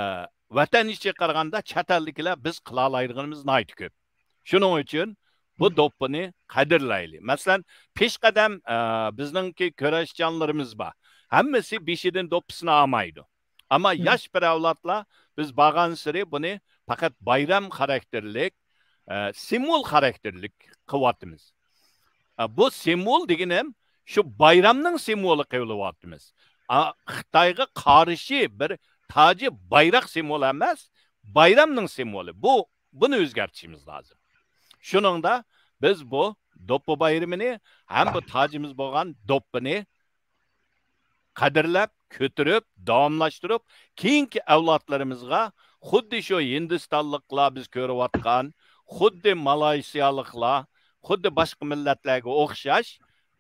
ۋەتەن ئىچىگە قارىغاندا چەت ئەلدىكىلەر بىز قىلالايدىغىنىمىز ناھايىتى كۆپ. شۇنىڭ ئۈچۈن بۇ مم. دوپپىنى قەدىرلەيلى. مەسىلەن، پېشقەدەم، ئە، بىزنىڭكى كۈرەشچانلىرىمىز بار. ھەممىسى بېشىدىن دوپپىسىنى ئالمايدۇ. ئەمما مم. ياش بىر ئەۋلادلار بىز بارغانسېرى بۇنى پەقەت بايرام خاراكتېرلىك، ئە، سىمۋول خاراكتېرلىك قىلىۋاتىمىز. ئە، بۇ سىمۋول دېگىنىم شۇ بايرامنىڭ سىمۋولى قىلىۋاتىمىز. ئا، خىتايغا قارشى بىر تاجى بايراق سىمۋولى ئەمەس، بايرامنىڭ سىمۋولى. بۇ، بۇنى ئۆزگەرتىشىمىز لازىم. شۇنىڭدا بىز بۇ دوپپا بايرىمىنى ھەم بۇ تاجىمىز بولغان دوپپىنى قەدىرلەپ، كۆتۈرۈپ، داۋاملاشتۇرۇپ، كېيىنكى ئەۋلادلىرىمىزغا خۇددى شۇ ھىندىستانلىقلار بىز كۆرۈۋاتقان، خۇددى مالايسىيالىقلار، خۇددى باشقا مىللەتلەرگە ئوخشاش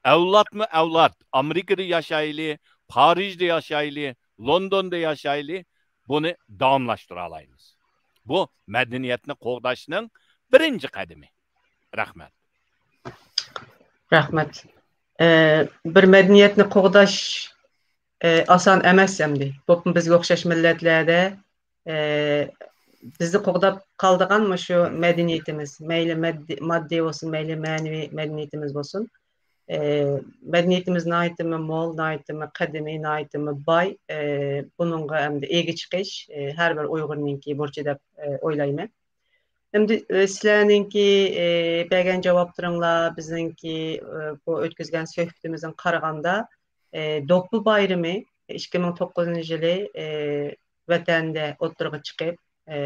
ئەۋلادمۇ ئەۋلاد ئامېرىكىدا ياشايلى، پارىژدا ياشايلى، لوندوندا ياشايلى، بۇنى داۋاملاشتۇرالايمىز. بۇ مەدەنىيەتنى قوغداشنىڭ بىرىنچى قەدىمى. رەھمەت. رەھمەت. ئە، بىر مەدەنىيەتنى قوغداش، ئە، ئاسان ئەمەس ئەمدى. بولۇپمۇ بىزگە ئوخشاش مىللەتلەردە، ئە، بىزنى قوغداپ قالىدىغان مۇشۇ مەدەنىيىتىمىز، مەيلى مەددىي، ماددىي بولسۇن، مەيلى مەنىۋى مەدەنىيىتىمىز بولسۇن. ئە، مەدەنىيىتىمىز ناھايىتىمۇ مول، ناھايىتىمۇ قەدىمىي، ناھايىتىمۇ باي. ئە، بۇنىڭغا ئەمدى ئىگە چىقىش، ئە، ھەر بىر ئۇيغۇرنىڭكى بۇرچى دەپ، ئە، ئويلايمەن. ئەمدى، ئە، سىلەرنىڭكى، ئە، بەرگەن جاۋابلىرىڭلار بىزنىڭكى، ئە، بۇ ئۆتكۈزگەن سۆھبىتىمىزدىن قارىغاندا، ئە، دوپپا بايرىمى ئىككى مىڭ توققۇزىنچى يىلى، ئە، ۋەتەندە ئوتتۇرىغا چىقىپ، ئە،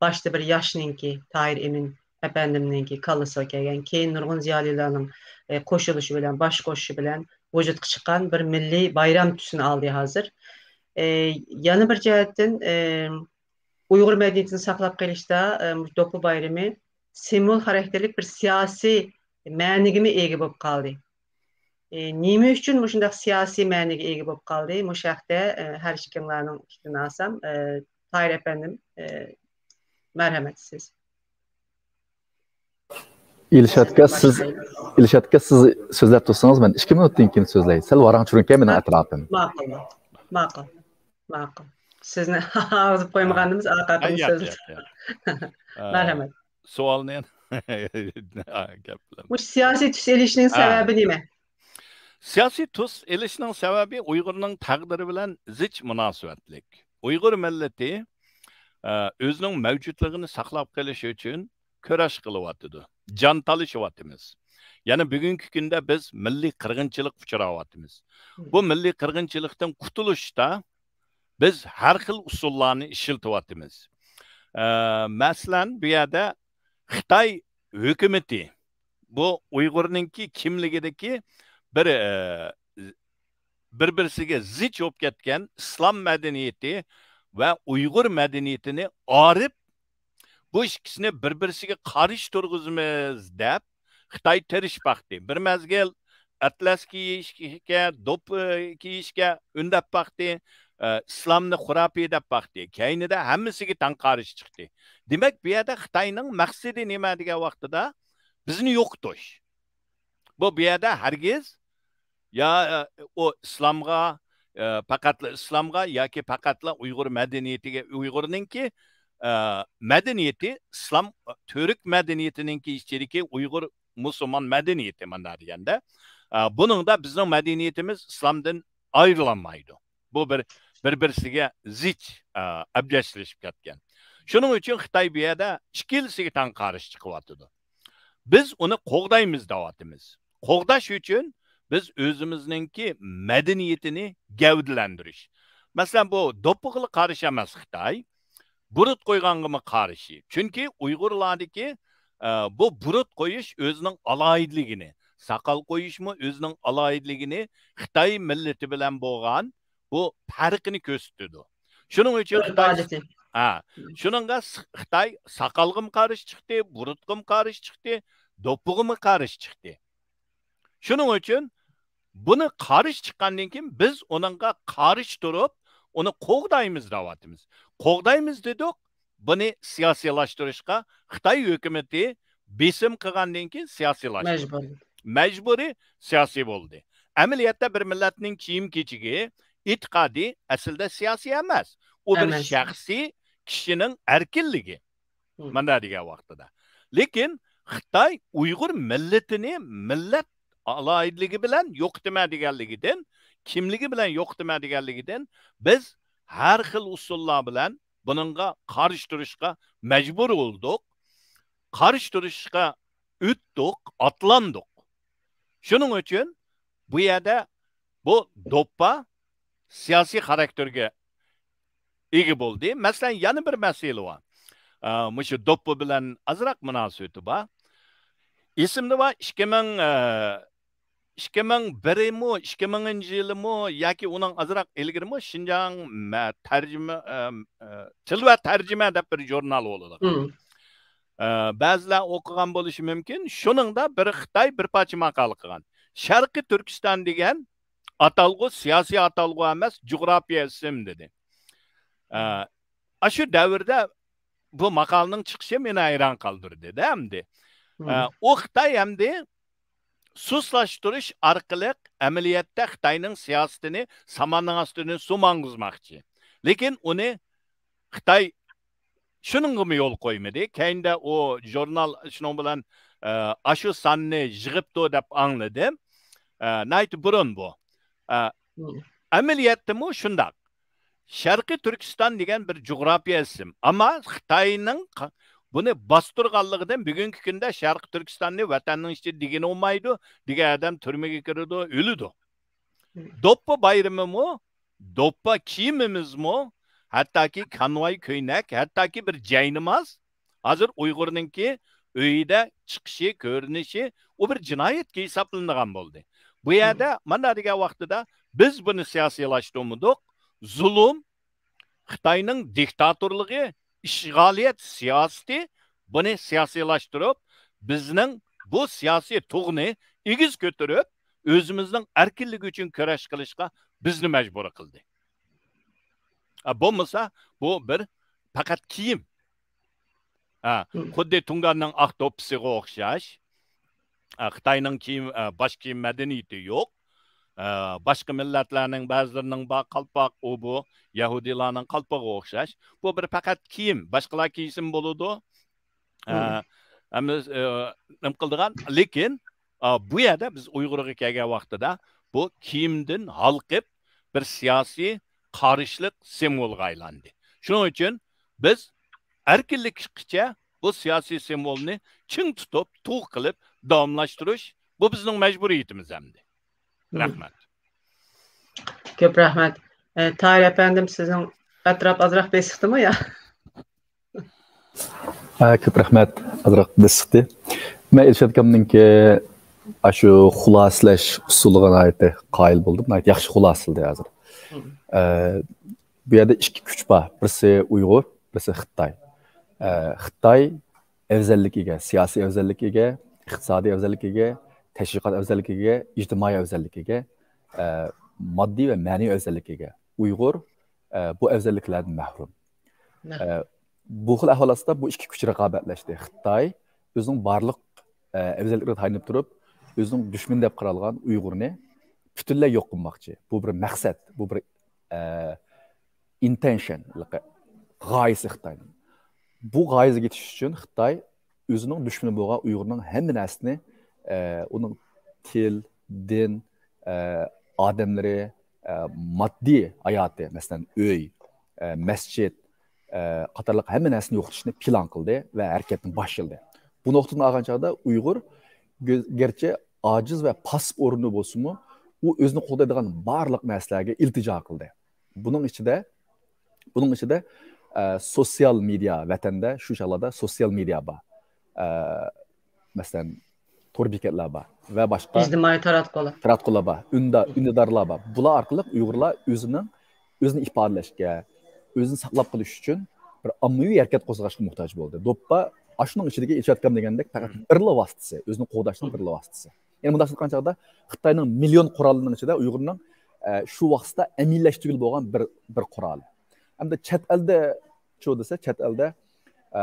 باشتا بىر ياشنىڭكى، تاھىر ئىمىن ئەپەندىمنىڭكى كاللىسىغا كەلگەن، كېيىن نۇرغۇن زىيالىيلارنىڭ، ئە، قوشۇلۇشى بىلەن، باش قوشۇشى بىلەن ۋۇجۇدقا چىققان بىر مىللىي بايرام تۈسىنى ئالدى ھازىر. ئە، يەنە بىر جەھەتتىن، ئە، ئۇيغۇر مەدەنىيىتىنى ساقلاپ قېلىشتا، ئە، مۇشۇ دوپپا بايرىمى سىمۋول خاراكتېرلىك بىر سىياسىي مەنىگىمۇ ئىگە بولۇپ قالدى. ئى، نېمە ئۈچۈن مۇشۇنداق سىياسىي مەنىگە ئىگە بولۇپ قالدى؟ مۇشۇ ھەقتە، ئى، ھەر ئىككىڭلارنىڭ پىكرىنى ئالسام، ئى، تاھىر ئەپەندىم، ئى، مەرھەمەت سىز. ئىلشاتكا سىز، ئىلشاتكا سىز سۆزلەپ تۇرسىڭىز، مەن ئىككى مىنۇتتىن كېيىن سۆزلەي. سەل ۋاراڭ چۈرۈڭكەن مېنىڭ ئەتراپىم. ماقۇل، ماقۇل، ماقۇل. سىزنى ئاغزىپ قويمىغانىمىز ئارقا ئارقىدىن سۆزلىدى. مەرھەمەت. سوئالنى يەنە گەپ بىلەن. مۇشۇ سىياسىي تۈس ئېلىشنىڭ سەۋەبى نېمە؟ سىياسىي تۈس ئېلىشنىڭ سەۋەبى ئۇيغۇرنىڭ تەقدىرى بىلەن زىچ مۇناسىۋەتلىك. ئۇيغۇر مىللىتى، ئە، ئۆزىنىڭ مەۋجۇتلۇقىنى ساقلاپ قېلىش ئۈچۈن كۈرەش قىلىۋاتىدۇ. جان تالىشىۋاتىمىز. يەنە بۈگۈنكى كۈندە بىز مىللىي قىرغىنچىلىققا ئۇچراۋاتىمىز. بۇ مىللىي قىرغىنچىلىقتىن قۇتۇلۇشتا بىز ھەر خىل ئۇسۇللارنى ئىشلىتىۋاتىمىز. ئە، مەسىلەن، بۇ يەردە خىتاي ھۆكۈمىتى بۇ ئۇيغۇرنىڭكى كىملىكىدىكى بىر، ئە، بىر-بىرسىگە زىچ بولۇپ كەتكەن ئىسلام مەدەنىيىتى ۋە ئۇيغۇر مەدەنىيىتىنى ئايرىپ، بۇ ئىككىسىنى بىر-بىرسىگە قارشى تۇرغۇزىمىز دەپ خىتاي تىرىشىپ باقتى. بىر مەزگىل ئەتلەس كىيىشكە، دوپپا كىيىشكە ئۈندەپ باقتى. ئە، ئىسلامنى خۇراپىي دەپ باقتى. كەينىدە ھەممىسىگە تەڭ قارشى چىقتى. دېمەك، بۇ يەردە خىتاينىڭ مەقسىتى نېمە دېگەن ۋاقتىدا، بىزنى يوقىتىش. بۇ، بۇ يەردە ھەرگىز يا، ئە، ئۇ ئىسلامغا، ئە، پەقەتلا ئىسلامغا ياكى پەقەتلا ئۇيغۇر مەدەنىيىتىگە، ئۇيغۇرنىڭكى، ئە، مەدەنىيىتى ئىسلام، تۈرك مەدەنىيىتىنىڭكى ئىچىدىكى ئۇيغۇر مۇسۇلمان مەدەنىيىتى مانا دېگەندە، ئە، بۇنىڭدا بىزنىڭ مەدەنىيىتىمىز ئىسلامدىن ئايرىلالمايدۇ. بۇ بىر، بىر-بىرسىگە زىچ، ئە، ئەپلەشلىشىپ كەتكەن. شۇنىڭ ئۈچۈن خىتاي بۇ يەردە ئىككىلىسىگە تەڭ قارشى چىقىۋاتىدۇ. بىز ئۇنى قوغدايمىز دەۋاتىمىز. قوغداش ئۈچۈن بىز ئۆزىمىزنىڭكى مەدەنىيىتىنى گەۋدىلەندۈرۈش. مەسىلەن، بۇ دوپپىغىلا قارشى ئەمەس خىتاي، بۇرۇت قويغانغىمۇ قارشى. چۈنكى ئۇيغۇرلاردىكى، ئە، بۇ بۇرۇت قويۇش ئۆزىنىڭ ئالاھىدىلىكىنى، ساقال قويۇشمۇ ئۆزىنىڭ ئالاھىدىلىكىنى خىتاي مىللىتى بىلەن بولغان بۇ پەرقنى كۆرسىتىدۇ. شۇنىڭ ئۈچۈن خىتاي، ھە، شۇنىڭغا خىتاي ساقالغىمۇ قارشى چىقتى، بۇرۇتقىمۇ قارشى چىقتى، دوپپىغىمۇ قارشى چىقتى. شۇنىڭ ئۈچۈن بۇنى قارشى چىققاندىن كېيىن بىز ئۇنىڭغا قارشى تۇرۇپ، ئۇنى قوغدايمىز دەۋاتىمىز. قوغدايمىز دېدۇق، بۇنى سىياسىيلاشتۇرۇشقا خىتاي ھۆكۈمىتى بېسىم قىلغاندىن كېيىن سىياسىيلاشتۇردى. مەجبۇرىي. مەجبۇرىي سىياسىي بولدى. ئەمەلىيەتتە بىر مىللەتنىڭ كىيىم-كېچىكى، ئېتىقادى ئەسلىدە سىياسىي ئەمەس. ئۇ بىر شەخسىي كىشىنىڭ ئەركىنلىكى. مانا دېگەن ۋاقتىدا. لېكىن خىتاي ئۇيغۇر مىللىتىنى مىللەت ئالاھىدىلىكى بىلەن يوقىتىمەن دېگەنلىكىدىن، كىملىكى بىلەن يوقىتىمەن دېگەنلىكىدىن بىز ھەر خىل ئۇسۇللار بىلەن بۇنىڭغا قارشى تۇرۇشقا مەجبۇر بولدۇق. قارشى تۇرۇشقا ئۆتتۇق، ئاتلاندۇق. شۇنىڭ ئۈچۈن بۇ يەردە بۇ دوپپا سىياسىي خاراكتېرگە ئىگە بولدى. مەسىلەن، يەنە بىر مەسىلە بار. ئە، مۇشۇ دوپپا بىلەن ئازراق مۇناسىۋىتى بار. ئېسىمدە بار، ئىككى مىڭ، ئە، ئىككى مىڭ بىرىمۇ، ئىككى مىڭىنچى يىلىمۇ ياكى ئۇنىڭ ئازراق ئىلگىرىمۇ شىنجاڭ مە-، تەرجىمە، ئە، ئە، تىل ۋە تەرجىمە دەپ بىر ژۇرنال بولىدىغان. ئە، بەزىلەر ئوقۇغان بولۇشى مۇمكىن. شۇنىڭدا بىر خىتاي بىر پارچە ماقالە قىلغان. شەرقىي تۈركىستان دېگەن ئاتالغۇ سىياسىي ئاتالغۇ ئەمەس، جۇغراپىيە ئىسىم دېدى. ئە، ئاشۇ دەۋردە بۇ ماقالىنىڭ چىقىشى مېنى ھەيران قالدۇردى-دە ئەمدى. ئە، ئۇ خىتاي ئەمدى سۇسلاشتۇرۇش ئارقىلىق ئەمەلىيەتتە خىتاينىڭ سىياسىتىنى ساماننىڭ ئاستىدىن سۇ ماڭغۇزماقچى. لېكىن ئۇنى خىتاي شۇنىڭغىمۇ يول قويمىدى. كەينىدە ئۇ ژۇرنال شۇنىڭ بىلەن، ئە، ئاشۇ ساننى يىغىپتۇ دەپ ئاڭلىدىم. ئە، ناھايىتى بۇرۇن بۇ. ئە، ئەمەلىيەتتىمۇ شۇنداق. شەرقىي تۈركىستان دېگەن بىر جۇغراپىيە ئىسىم. ئەمما خىتاينىڭ ق-، بۇنى باستۇرغانلىقىدىن بۈگۈنكى كۈندە شەرقىي تۈركىستاننى ۋەتەننىڭ ئىچىدە دېگىنى بولمايدۇ، دېگەن ئادەم تۈرمىگە كىرىدۇ، ئۆلىدۇ. دوپپا بايرىمىمۇ، دوپپا كىيىمىمىزمۇ، ھەتتاكى كانۋاي كۆينەك، ھەتتاكى بىر جايناماز، ھازىر ئۇيغۇرنىڭكى ئۆيىدە چىقىشى، كۆرۈنۈشى، ئۇ بىر جىنايەتكە ھېسابلىنىدىغان بولدى. بۇ يەردە مانا دېگەن ۋاقتىدا بىز بۇنى سىياسىيلاشتۇرمىدۇق. زۇلۇم، خىتاينىڭ دىكتاتورلۇقى، ئىشغالىيەت سىياسىتى بۇنى سىياسىيلاشتۇرۇپ، بىزنىڭ بۇ سىياسىي تۇغنى ئېگىز كۆتۈرۈپ، ئۆزىمىزنىڭ ئەركىنلىكى ئۈچۈن كۈرەش قىلىشقا بىزنى مەجبۇر قىلدى. ئە، بولمىسا، بۇ بىر پەقەت كىيىم. ئە، خۇددى تۇڭگاننىڭ ئاق دوپپىسىغا ئوخشاش. ئە، خىتاينىڭ كىيىم، ئە، باش كىيىم مەدەنىيىتى يوق. ئە، باشقا مىللەتلەرنىڭ بەزىلىرىنىڭ بار قالپاق، ئۇ بۇ، يەھۇدىيلارنىڭ قالپىقىغا ئوخشاش. بۇ بىر پەقەت كىيىم، باشقىلار كىيسىمۇ بولىدۇ. ئە، ئەمما، ئە، نېمە قىلىدىغان؟ لېكىن، ئە، بۇ يەردە بىز ئۇيغۇرغا كەلگەن ۋاقتىدا بۇ كىيىمدىن ھالقىپ بىر سىياسىي قارشىلىق سىمۋولىغا ئايلاندى. شۇنىڭ ئۈچۈن بىز ئەركىنلىككىچە بۇ سىياسىي سىمۋولنى چىڭ تۇتۇپ، تۇغ قىلىپ داۋاملاشتۇرۇش، بۇ بىزنىڭ مەجبۇرىيىتىمىز ئەمدى. رەھمەت. كۆپ رەھمەت. ئە، تاھىر ئەپەندىم، سىزنىڭ ئەتراپ ئازراق بېسىقتىمۇ يا؟ ھە، كۆپ رەھمەت. ئازراق بېسىقتى. مەن ئىرشاد ئاكامنىڭكى ئاشۇ خۇلاسىلەش ئۇسۇلىغا ناھايىتى قايىل بولدۇم. ناھايىتى ياخشى خۇلاسىلىدى ھازىر. ئە، بۇ يەردە ئىككى كۈچ بار. بىرسى ئۇيغۇر، بىرسى خىتاي. ئە، خىتاي ئەۋزەللىككە ئىگە، سىياسىي ئەۋزەللىككە ئىگە، ئىقتىسادىي ئەۋزەللىككە ئىگە، تەشۋىقات ئەۋزەللىكىگە ئىگە، ئىجتىمائىي ئەۋزەللىككە ئىگە، ئە، ماددىي ۋە مەنىۋى ئەۋزەللىككە ئىگە. ئۇيغۇر، ئە، بۇ ئەۋزەللىكلەردىن مەھرۇم. ئە، بۇ خىل ئەھۋال ئاستىدا بۇ ئىككى كۈچ رىقابەتلەشتى. خىتاي ئۆزىنىڭ بارلىق، ئە، ئەۋزەللىكلىرىگە تايىنىپ تۇرۇپ، ئۆزىنىڭ دۈشمىنى دەپ قارالغان ئۇيغۇرنى پۈتۈنلەي يوق قىلماقچى. بۇ بىر مەقسەت، بۇ بىر، ئە، ئىنتېنشن، غايىسى خىتاينىڭ. بۇ غايىگە يېتىش ئۈچۈن خىتاي ئۆزىنىڭ دۈشمىنى بولغان ئۇيغۇرنىڭ ھەممە نەرسىنى، ئە، ئۇنىڭ تىل، دىن، ئە، ئادەملىرى، ئە، ماددىي ھاياتى، مەسىلەن، ئۆي، ئە، مەسچىت، ئە، قاتارلىق ھەممە نەرسىنى يوقىتىشنى پىلان قىلدى ۋە ھەرىكەتنى باشلىدى. بۇ نۇقتىدىن ئالغان چاغدا ئۇيغۇر گۆ-، گەرچە ئاجىز ۋە پاسسىپ ئورۇندا بولسىمۇ، ئۇ ئۆزىنى قوغدايدىغان بارلىق نەرسىلەرگە ئىلتىجا قىلدى. بۇنىڭ ئىچىدە، بۇنىڭ ئىچىدە، ئە، سوتسىيال مېدىيا، ۋەتەندە شۇ چاغلاردا سوتسىيال مېدىيا بار. ئە، مەسىلەن، تور بېكەتلەر بار ۋە باشقا ئىجتىمائىي تاراتقۇلار. تاراتقۇلار بار، ئۈندا-، ئۈندىدارلار بار. بۇلار ئارقىلىق ئۇيغۇرلار ئۆزىنىڭ، ئۆزىنى ئىپادىلەشكە، ئۆزىنى ساقلاپ قېلىش ئۈچۈن بىر ئاممىۋى ھەرىكەت قوزغاشقا موھتاج بولدى. دوپپا ئاشۇنىڭ ئىچىدىكى ئىرشاد ئاكام دېگەندەك پەقەت بىرلا ۋاسىتىسى، ئۆزىنى قوغداشنىڭ بىرلا ۋاسىتىسى. يەنى مۇنداق ئېيتقان چاغدا خىتاينىڭ مىليون قورالىنىڭ ئىچىدە ئۇيغۇرنىڭ، ئە، شۇ ۋاقىتتا ئەمەلىيلەشتۈرگىلى بولغان بىر، بىر قورال. ئەمدى چەت ئەلدە چۇ دېسە، چەت ئەلدە، ئە،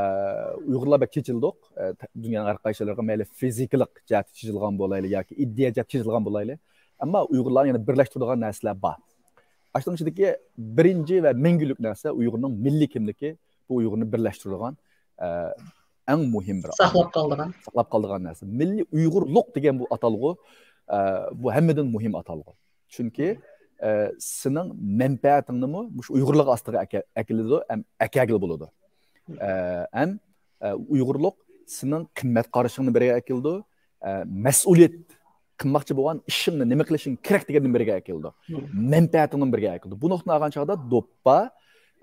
ئۇيغۇرلار بەك چېچىلدۇق. ئە، دۇنيانىڭ ھەر قايسى جايلىرىغا مەيلى فىزىكىلىق جەھەتتە چېچىلغان بولايلى ياكى ئىدىيە جەھەتتە چېچىلغان بولايلى. ئەمما ئۇيغۇرلارنى يەنە بىرلەشتۈرىدىغان نەرسىلەر بار. ئاشۇنىڭ ئىچىدىكى بىرىنچى ۋە مەڭگۈلۈك نەرسە ئۇيغۇرنىڭ مىللىي كىملىكى، بۇ ئۇيغۇرنى بىرلەشتۈرىدىغان، ئە، ئەڭ مۇھىم بىر ئاتالغۇ. ساقلاپ قالىدىغان. ساقلاپ قالىدىغان نەرسە. مىللىي ئۇيغۇرلۇق دېگەن بۇ ئاتالغۇ، ئە، بۇ ھەممىدىن مۇھىم ئاتالغۇ. چۈنكى، ئە، سېنىڭ مەنپەئەتىڭنىمۇ مۇشۇ ئۇيغۇرلۇق ئاستىغا ئەكە-، ئەكېلىدۇ، ھەم ئەكەگىلى بولىدۇ. ئە، ھەم، ئە، ئۇيغۇرلۇق سېنىڭ قىممەت قارىشىڭنى بىرگە ئەكېلىدۇ، ئە، مەسئۇلىيەت قىلماقچى بولغان ئىشىڭنى نېمە قىلىشىڭ كېرەك دېگەننى بىرگە ئەكېلىدۇ. مەنپەئەتىڭنى بىرگە ئەكېلىدۇ. بۇ نۇقتىنى ئالغان چاغدا دوپپا،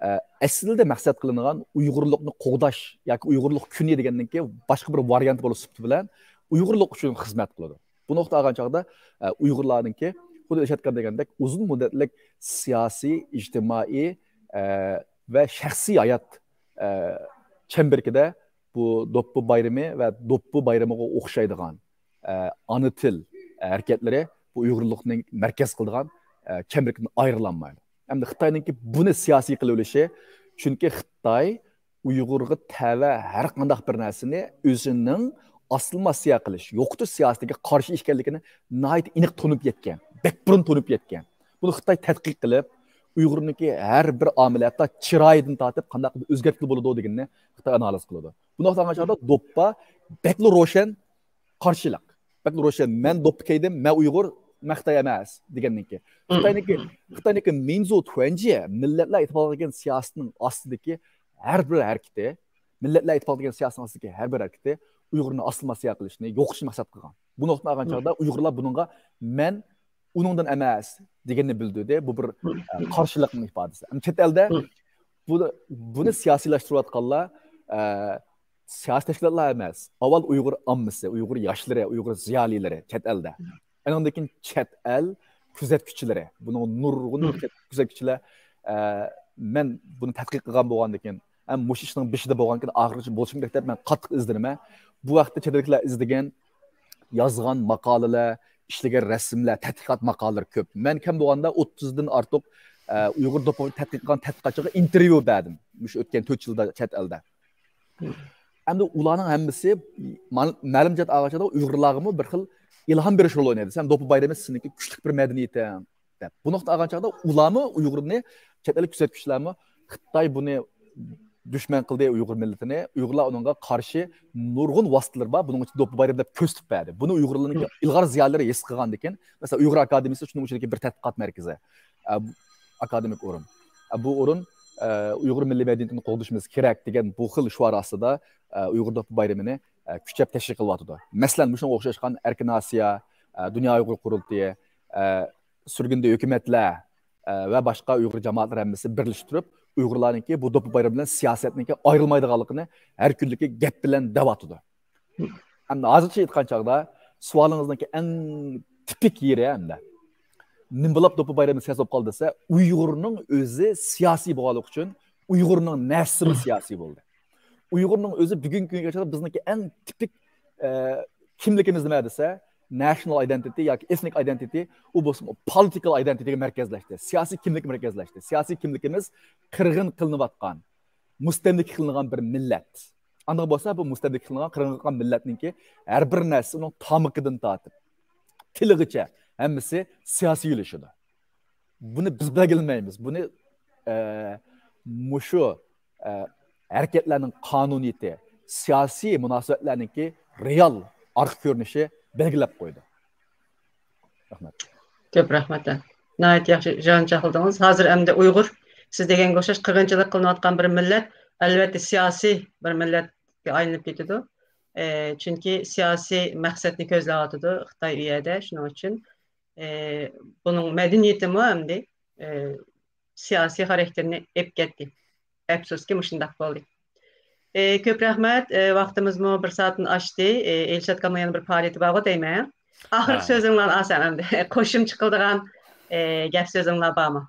ئە، ئەسلىدە مەقسەت قىلىنغان ئۇيغۇرلۇقنى قوغداش ياكى ئۇيغۇرلۇق كۈنى دېگەننىڭكى باشقا بىر ۋارىيانتى بولۇش سۈپىتى بىلەن ئۇيغۇرلۇق ئۈچۈن خىزمەت قىلىدۇ. بۇ نۇقتا ئالغان چاغدا، ئە، ئۇيغۇرلارنىڭكى خۇددى ئىرشاد ئاكام دېگەندەك ئۇزۇن مۇددەتلىك سىياسىي، ئىجتىمائىي، ئە، ۋە شەخسىي ھايات، ئە، چەمبىرىكىدە بۇ دوپپا بايرىمى ۋە دوپپا بايرىمىغا ئوخشايدىغان، ئە، ئانا تىل ھەرىكەتلىرى بۇ ئۇيغۇرلۇقنى مەركەز قىلىدىغان، ئە، چەمبىرىكتىن ئايرىلالمايدۇ. ئەمدى خىتاينىڭكى بۇنى سىياسىي قىلىۋېلىشى، چۈنكى خىتاي ئۇيغۇرغا تەۋە ھەر قانداق بىر نەرسىنى ئۆزىنىڭ ئاسسىمىلياتسىيە قىلىش، يوقىتىش سىياسىتىگە قارشى ئىكەنلىكىنى ناھايىتى ئېنىق تونۇپ يەتكەن، بەك بۇرۇن تونۇپ يەتكەن. بۇنى خىتاي تەتقىق قىلىپ، ئۇيغۇرنىڭكى ھەر بىر ئامىلى، ھەتتا چىرايىدىن تارتىپ قانداق قىلىپ ئۆزگەرتكىلى بولىدۇ دېگىننى خىتاي ئانالىز قىلىدۇ. بۇنداق قىلغان چاغدا دوپپا بەكلا روشەن قارشىلىق. بەكلا روشەن، مەن دوپپا كىيدىم، مەن ئۇيغۇر، مەن خىتاي ئەمەس دېگەننىڭكى. خىتاينىڭكى، خىتاينىڭكى مىنزۇ تۇەنجى مىللەتلەر ئىتتىپاقلىقى دېگەن سىياسىتىنىڭ ئاستىدىكى ھەر بىر ھەرىكىتى، مىللەتلەر ئىتتىپاقلىقى دېگەن سىياسىتىنىڭ ئاستىدىكى ھەر بىر ھەرىكىتى ئۇيغۇرنى ئاسسىمىلياتسىيە قىلىشنى، يوقىتىشنى مەقسەت قىلغان. بۇ نۇقتىنى ئالغان چاغدا ئۇيغۇرلار بۇنىڭغا مەن ئۇنىڭدىن ئەمەس دېگەننى بىلدۈردى. بۇ بىر، ئە، قارشىلىقنىڭ ئىپادىسى. ئەمما چەت ئەلدە بۇ، بۇنى سىياسىيلاشتۇرۇۋاتقانلار، ئە، سىياسىي تەشكىلاتلار ئەمەس. ئاۋۋال ئۇيغۇر ئاممىسى، ئۇيغۇر ياشلىرى، ئۇيغۇر زىيالىيلىرى چەت ئەلدە. ئانىڭدىن كېيىن چەت ئەل كۆزەتكۈچىلىرى. بۇنىڭ نۇرغۇن كۆزەتكۈچىلەر، ئە، مەن بۇنى تەتقىق قىلغان بولغاندىن كېيىن، ھەم مۇشۇ ئىشنىڭ بېشىدا بولغاندىن كېيىن ئاخىرغىچە بولۇشۇم كېرەك دەپ مەن قاتتىق ئىزدىنىمەن. بۇ ھەقتە چەت ئەللىكلەر ئىزدىگەن، يازغان ماقالىلەر، ئىشلىگەن رەسىملەر، تەتقىقات ماقالىلىرى كۆپ. مەن كەم بولغاندا ئوتتۇزدىن ئارتۇق، ئە، ئۇيغۇر دوپپىنى تەتقىق قىلغان تەتقىقاتچىغا ئىنتېرۋيۇ بەردىم. مۇشۇ ئۆتكەن تۆت يىلدا چەت ئەلدە. ئەمدى ئۇلارنىڭ ھەممىسى مال-، مەلۇم جەھەت ئالغان چاغدا ئۇيغۇرلارغىمۇ بىر خىل ئىلھام بېرىش رولىنى ئوينايدۇ. سەن دوپپا بايرىمى سېنىڭكى كۈچلۈك بىر مەدەنىيىتىڭ دەپ. بۇ نۇقتا ئالغان چاغدا ئۇلارمۇ ئۇيغۇرنى، چەت ئەللىك كۆزەتكۈچىلەرمۇ خىتاي بۇنى دۈشمەن قىلدى ئۇيغۇر مىللىتىنى، ئۇيغۇرلار ئۇنىڭغا قارشى نۇرغۇن ۋاسىتىلىرى بار، بۇنىڭ ئىچىدە دوپپا بايرىمى دەپ كۆرسىتىپ بەردى. بۇنى ئۇيغۇرلارنىڭ ئىلغار زىيالىيلىرى ھېس قىلغاندىكىن، مەسىلەن، ئۇيغۇر ئاكادېمىيىسى شۇنىڭ ئىچىدىكى بىر تەتقىقات مەركىزى، ئە، بۇ ئاكادېمىك ئورۇن. ئە، بۇ ئورۇن، ئە، ئۇيغۇر مىللىي مەدەنىيىتىنى قوغدىشىمىز كېرەك دېگەن بۇ خىل شوئار ئاستىدا، ئە، ئۇيغۇر دوپپا بايرىمىنى، ئە، كۈچەپ تەشۋىق قىلىۋاتىدۇ. مەسىلەن، مۇشۇنىڭغا ئوخشاشقان ئەركىن ئاسىيا، ئە، دۇنيا ئۇيغۇر قۇرۇلتىيى، ئە، سۈرگۈندە ھۆكۈمەتلەر، ئە، ۋە باشقا ئۇيغۇر جامائەتلىرى ھەممىسى بىرلىشىپ تۇرۇپ، ئۇيغۇرلارنىڭكى بۇ دوپپا بايرىمى بىلەن سىياسەتنىڭكى ئايرىلمايدىغانلىقىنى ھەر كۈنلۈكى گەپ بىلەن دەۋاتىدۇ. ئەمدى ھازىرچە ئېيتقان چاغدا سوئالىڭىزنىڭكى ئەڭ تىپىك يېرى ئەمدى نېمە بولۇپ دوپپا بايرىمى سىياسىي بولۇپ قالدى دېسە، ئۇيغۇرنىڭ ئۆزى سىياسىي بولغانلىقى ئۈچۈن ئۇيغۇرنىڭ نەرسىمۇ سىياسىي بولدى. ئۇيغۇرنىڭ ئۆزى بۈگۈنكى كۈنگە قەدەر بىزنىڭكى ئەڭ تىپىك، ئە، كىملىكىمىز نېمە دېسە، نەشنال ئايدېنتىتى ياكى ئېتنىك ئايدېنتىتى، ئۇ بولسىمۇ پولىتىكال ئايدېنتىتىگە مەركەزلەشتى، سىياسىي كىملىككە مەركەزلەشتى. سىياسىي كىملىكىمىز قىرغىن قىلىنىۋاتقان، مۇستەملىكە قىلىنغان بىر مىللەت. ئاندىن بولسا بۇ مۇستەملىكە قىلىنغان، قىرغىن قىلىنغان مىللەتنىڭكى ھەر بىر نەرسە ئۇنىڭ تامىقىدىن تارتىپ تىلىغىچە ھەممىسى سىياسىيلىشىدۇ. بۇنى بىز بەلگىلىمەيمىز. بۇنى، ئە، مۇشۇ، ئە، ھەرىكەتلەرنىڭ قانۇنىيىتى، سىياسىي مۇناسىۋەتلەرنىڭكى رېئال ئارقا كۆرۈنۈشى بەلگىلەپ قويىدۇ. رەھمەت. كۆپ رەھمەت. ناھايىتى ياخشى جان چاقلىدىڭىز. ھازىر ئەمدى ئۇيغۇر، سىز دېگەنگە ئوخشاش قىرغىنچىلىق قىلىنىۋاتقان بىر مىللەت، ئەلۋەتتە سىياسىي بىر مىللەتكە ئايلىنىپ كېتىدۇ. ئە، چۈنكى سىياسىي مەقسەتنى كۆزلەۋاتىدۇ خىتاي ئۇ يەردە. شۇنىڭ ئۈچۈن، ئە، بۇنىڭ مەدەنىيىتىمۇ ئەمدى، ئە، سىياسىي خاراكتېرنى ئېلىپ كەتتى. ئەپسۇسكى، مۇشۇنداق بولدى. ئى، كۆپ رەھمەت. ئى، ۋاقتىمىزمۇ بىر سائەتتىن ئاشتى. ئى، ئېلشات ئاكامنىڭ يەنە بىر پائالىيىتى بارغۇ دەيمەن. ئاخىرقى ھە. سۆزۈڭلارنى ئالسام ئەمدى. قوشۇمچە قىلىدىغان، ئى، گەپ سۆزۈڭلار بارمۇ؟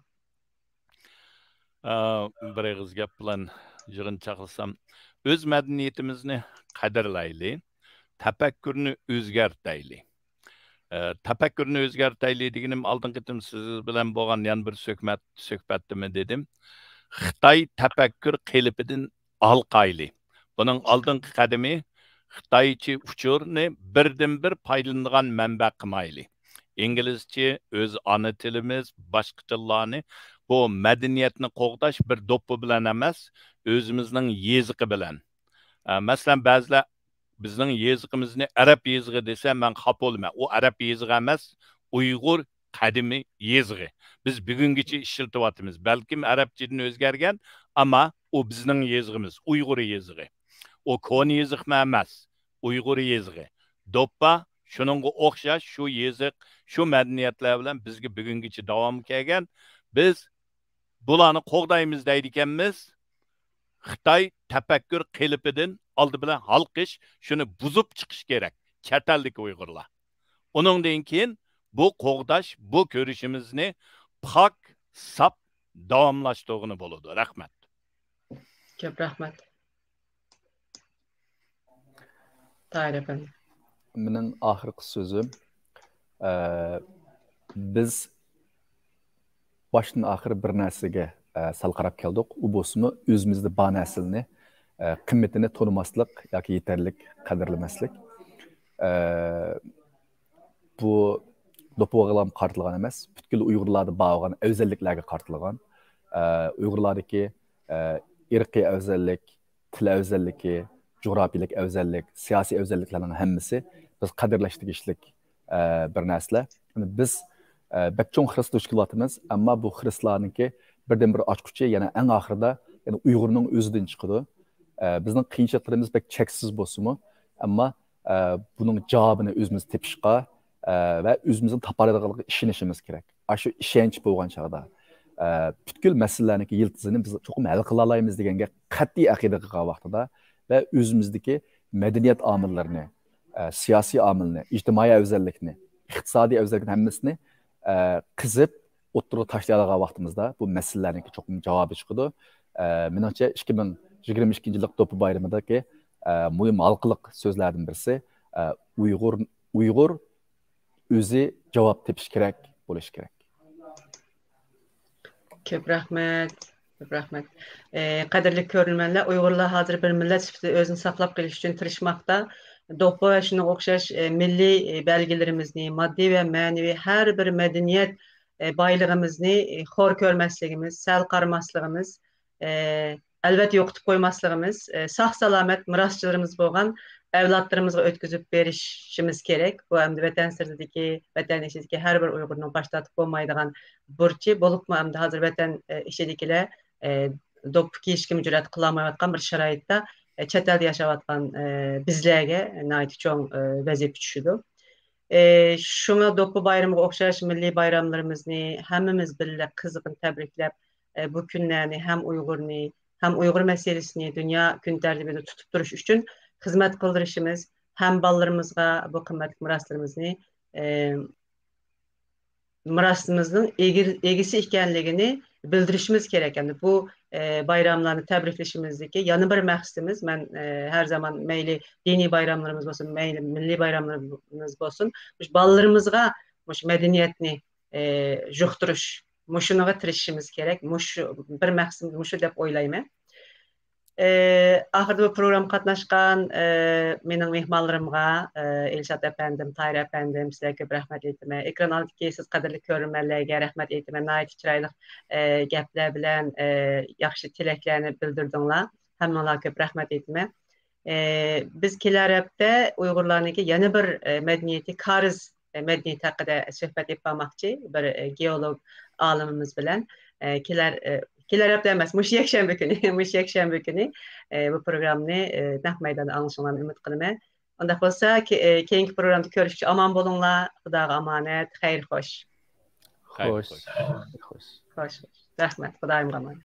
ئا، بىر ئېغىز گەپ بىلەن يىغىن چاقلىسام، ئۆز مەدەنىيىتىمىزنى قەدىرلەيلى، تەپەككۇرنى ئۆزگەرتەيلى. ئە، تەپەككۇرنى ئۆزگەرتەيلى دېگىنىم، ئالدىنقى قېتىم سىز بىلەن بولغان يەنە بىر سۆھبەت، سۆھبەتتىمۇ دېدىم. خىتاي تەپەككۇر قېلىپىدىن ھالقايلى. بۇنىڭ ئالدىنقى قەدىمى خىتايچە ئۇچۇرنى بىردىنبىر پايدىلىنىدىغان مەنبە قىلمايلى. ئىنگلىزچە ئۆز ئانا تىلىمىز، باشقا تىللارنى، بۇ مەدەنىيەتنى قوغداش بىر دوپپا بىلەن ئەمەس، ئۆزىمىزنىڭ يېزىقى بىلەن. ئە، مەسىلەن، بەزىلەر بىزنىڭ يېزىقىمىزنى ئەرەب يېزىقى دېسە، مەن خاپا بولىمەن. ئۇ ئەرەب يېزىقى ئەمەس، ئۇيغۇر قەدىمىي يېزىقى. بىز بۈگۈنگىچە ئىشلىتىۋاتىمىز. بەلكىم ئەرەبچىدىن ئۆزگەرگەن، ئەمما ئۇ بىزنىڭ يېزىقىمىز، ئۇيغۇر يېزىقى. ئۇ كونا يېزىقمۇ ئەمەس، ئۇيغۇر يېزىقى. دوپپا شۇنىڭغا ئوخشاش شۇ يېزىق، شۇ مەدەنىيەتلەر بىلەن بىزگە بۈگۈنگىچە داۋام كەلگەن. بىز بۇلارنى قوغدايمىز دەيدىكەنمىز. خىتاي تەپەككۇر قېلىپىدىن ئالدى بىلەن ھالقىش، شۇنى بۇزۇپ چىقىش كېرەك، چەت ئەلدىكى ئۇيغۇرلار. ئۇنىڭدىن كېيىن بۇ قوغداش، بۇ كۈرىشىمىزنى پاك، ساپ داۋاملاشتۇرغىلى بولىدۇ. رەھمەت. كۆپ رەھمەت. تاھىر ئەپەندى. مېنىڭ ئاخىرقى سۆزۈم، ئە، بىز باشتىن ئاخىر بىر نەرسىگە، ئە، سەل قاراپ كەلدۇق. ئۇ بولسىمۇ ئۆزىمىزدە بار نەرسىلەرنى، ئە، قىممىتىنى تونۇماسلىق ياكى يېتەرلىك قەدىرلىمەسلىك. ئە، بۇ دوپپىغا قارىتىلغان ئەمەس، پۈتكۈل ئۇيغۇرلاردا بار بولغان ئەۋزەللىكلەرگە قارىتىلغان. ئە، ئۇيغۇرلاردىكى، ئە، ئىرقىي ئەۋزەللىك، تىل ئەۋزەللىكى، جۇغراپىيەلىك ئەۋزەللىك، سىياسىي ئەۋزەللىكلەرنىڭ ھەممىسى بىز قەدىرلەش تېگىشلىك، ئە، بىر نەرسىلەر. يەنى بىز، ئە، بەك چوڭ خىرىس دۇچ كېلىۋاتىمىز، ئەمما بۇ خىرىسلارنىڭكى بىردىنبىر ئاچقۇچى يەنە ئەڭ ئاخىرىدا، يەنى ئۇيغۇرنىڭ ئۆزىدىن چىقىدۇ. ئە، بىزنىڭ قىيىنچىلىقلىرىمىز بەك چەكسىز بولسىمۇ، ئەمما، ئە، بۇنىڭ جاۋابىنى ئۆزىمىز تېپىشقا، ئە، ۋە ئۆزىمىزنىڭ تاپالايدىغانلىقىغا ئىشىنىشىمىز كېرەك. ئاشۇ ئىشەنچ بولغان چاغدا، ئە، پۈتكۈل مەسىلىلەرنىڭكى يىلتىزىنى بىز چوقۇم ھەل قىلالايمىز دېگەنگە قەتئىي ئەقىدە قىلغان ۋاقتىدا ۋە ئۆزىمىزدىكى مەدەنىيەت ئامىللىرىنى، ئە، سىياسىي ئامىلنى، ئىجتىمائىي ئەۋزەللىكنى، ئىقتىسادىي ئەۋزەللىكنى ھەممىسىنى، ئە، قېزىپ ئوتتۇرىغا تاشلايدىغان ۋاقتىمىزدا بۇ مەسىلىلەرنىڭكى چوقۇم جاۋابى چىقىدۇ. ئە، مېنىڭچە، ئىككى مىڭ يىگىرمە ئىككىنچى يىللىق دوپپا بايرىمىدىكى، ئە، مۇھىم ھالقىلىق سۆزلەردىن بىرسى، ئە، ئۇيغۇر، ئۇيغۇر ئۆزى جاۋاب تېپىش كېرەك، بولۇش كېرەك. كۆپ رەھمەت. كۆپ رەھمەت. ئە، قەدىرلىك كۆرۈرمەنلەر، ئۇيغۇرلار ھازىر بىر مىللەت سۈپىتىدە ئۆزىنى ساقلاپ قېلىش ئۈچۈن تىرىشماقتا. دوپپا ۋە شۇنىڭغا ئوخشاش، ئە، مىللىي، ئە، بەلگىلىرىمىزنى، ماددىي ۋە مەنىۋى ھەر بىر مەدەنىيەت، ئە، بايلىقىمىزنى، ئە، خور كۆرمەسلىكىمىز، سەل قارىماسلىقىمىز، ئە، ئەلۋەتتە يوقىتىپ قويماسلىقىمىز، ئە، ساق-سالامەت مىراسچىلىرىمىز بولغان ئەۋلادلىرىمىزغا ئۆتكۈزۈپ بېرىشىمىز كېرەك. بۇ ئەمدى ۋەتەن سىرتىدىكى، ۋەتەن ئىچىدىكى ھەر بىر ئۇيغۇرنىڭ باش تارتىپ بولمايدىغان بۇرچى. بولۇپمۇ ئەمدى ھازىر ۋەتەن، ئە، ئىچىدىكىلەر، ئە، دوپپا كىيىشكىمۇ جۈرئەت قىلالمايۋاتقان بىر شارائىتتا، ئە، چەت ئەلدە ياشاۋاتقان، ئە، بىزلەرگە ناھايىتى چوڭ، ئە، ۋەزىپە چۈشىدۇ. ئە، شۇڭا دوپپا بايرىمىغا ئوخشاش مىللىي بايراملىرىمىزنى ھەممىمىز بىللە قىزغىن تەبرىكلەپ، ئە، بۇ كۈنلەرنى ھەم ئۇيغۇرنى، ھەم ئۇيغۇر مەسىلىسىنى دۇنيا كۈن تەرتىپىدە تۇتۇپ تۇرۇش ئۈچۈن خىزمەت قىلدۇرۇشىمىز، ھەم بالىلىرىمىزغا بۇ قىممەتلىك مىراسلىرىمىزنى، ئە، مىراسىمىزنىڭ ئىگە-، ئىگىسى ئىكەنلىكىنى بىلدۈرۈشىمىز كېرەك. ئەمدى بۇ، ئە، بايراملارنى تەبرىكلىشىمىزدىكى يەنە بىر مەقسىتىمىز، مەن، ئە، ھەر زامان مەيلى دىنىي بايراملىرىمىز بولسۇن، مەيلى مىللىي بايراملىرىمىز بولسۇن، مۇشۇ بالىلىرىمىزغا مۇشۇ مەدەنىيەتنى، ئە، يۇقتۇرۇش، مۇشۇنىڭغا تىرىشىشىمىز كېرەك. مۇشۇ بىر مەقسىتىمىز مۇشۇ دەپ ئويلايمەن. ئە، ئاخىرىدا بۇ پروگراممىغا قاتناشقان، ئە، مېنىڭ مېھمانلىرىمغا، ئە، ئىلشات ئەپەندىم، تاھىر ئەپەندىم، سىلەرگە كۆپ رەھمەت ئېيتىمەن. ئېكران ئالدىدىكى سىز قەدىرلىك كۆرۈرمەنلەرگە رەھمەت ئېيتىمەن. ناھايىتى چىرايلىق، ئە، گەپلەر بىلەن، ئە، ياخشى تىلەكلەرنى بىلدۈردۈڭلار. ھەممىڭلارغا كۆپ رەھمەت ئېيتىمەن. ئە، بىز كېلەر ھەپتە ئۇيغۇرلارنىڭكى يەنە بىر، ئە، مەدەنىيىتى كارىز، ئە، مەدەنىيىتى ھەققىدە سۆھبەت ئېلىپ بارماقچى. بىر، ئە، گېئولوگ ئالىمىمىز بىلەن، ئە، كېلەر، ئە، كېلەر ھەپتە ئەمەس، مۇشۇ يەكشەنبە كۈنى، مۇشۇ يەكشەنبە كۈنى، ئە، بۇ پروگراممىنى، ئە، نەق مەيداندا ئاڭلىشىڭلارنى ئۈمىد قىلىمەن. ئۇنداق بولسا، كې-، ئە، كېيىنكى پروگرامدا كۆرۈشكىچە ئامان بولۇڭلار. خۇداغا ئامانەت. خەير خوش. خەير خوش. خوش. خوش، خوش. رەھمەت. خۇدايىمغا ئامانەت.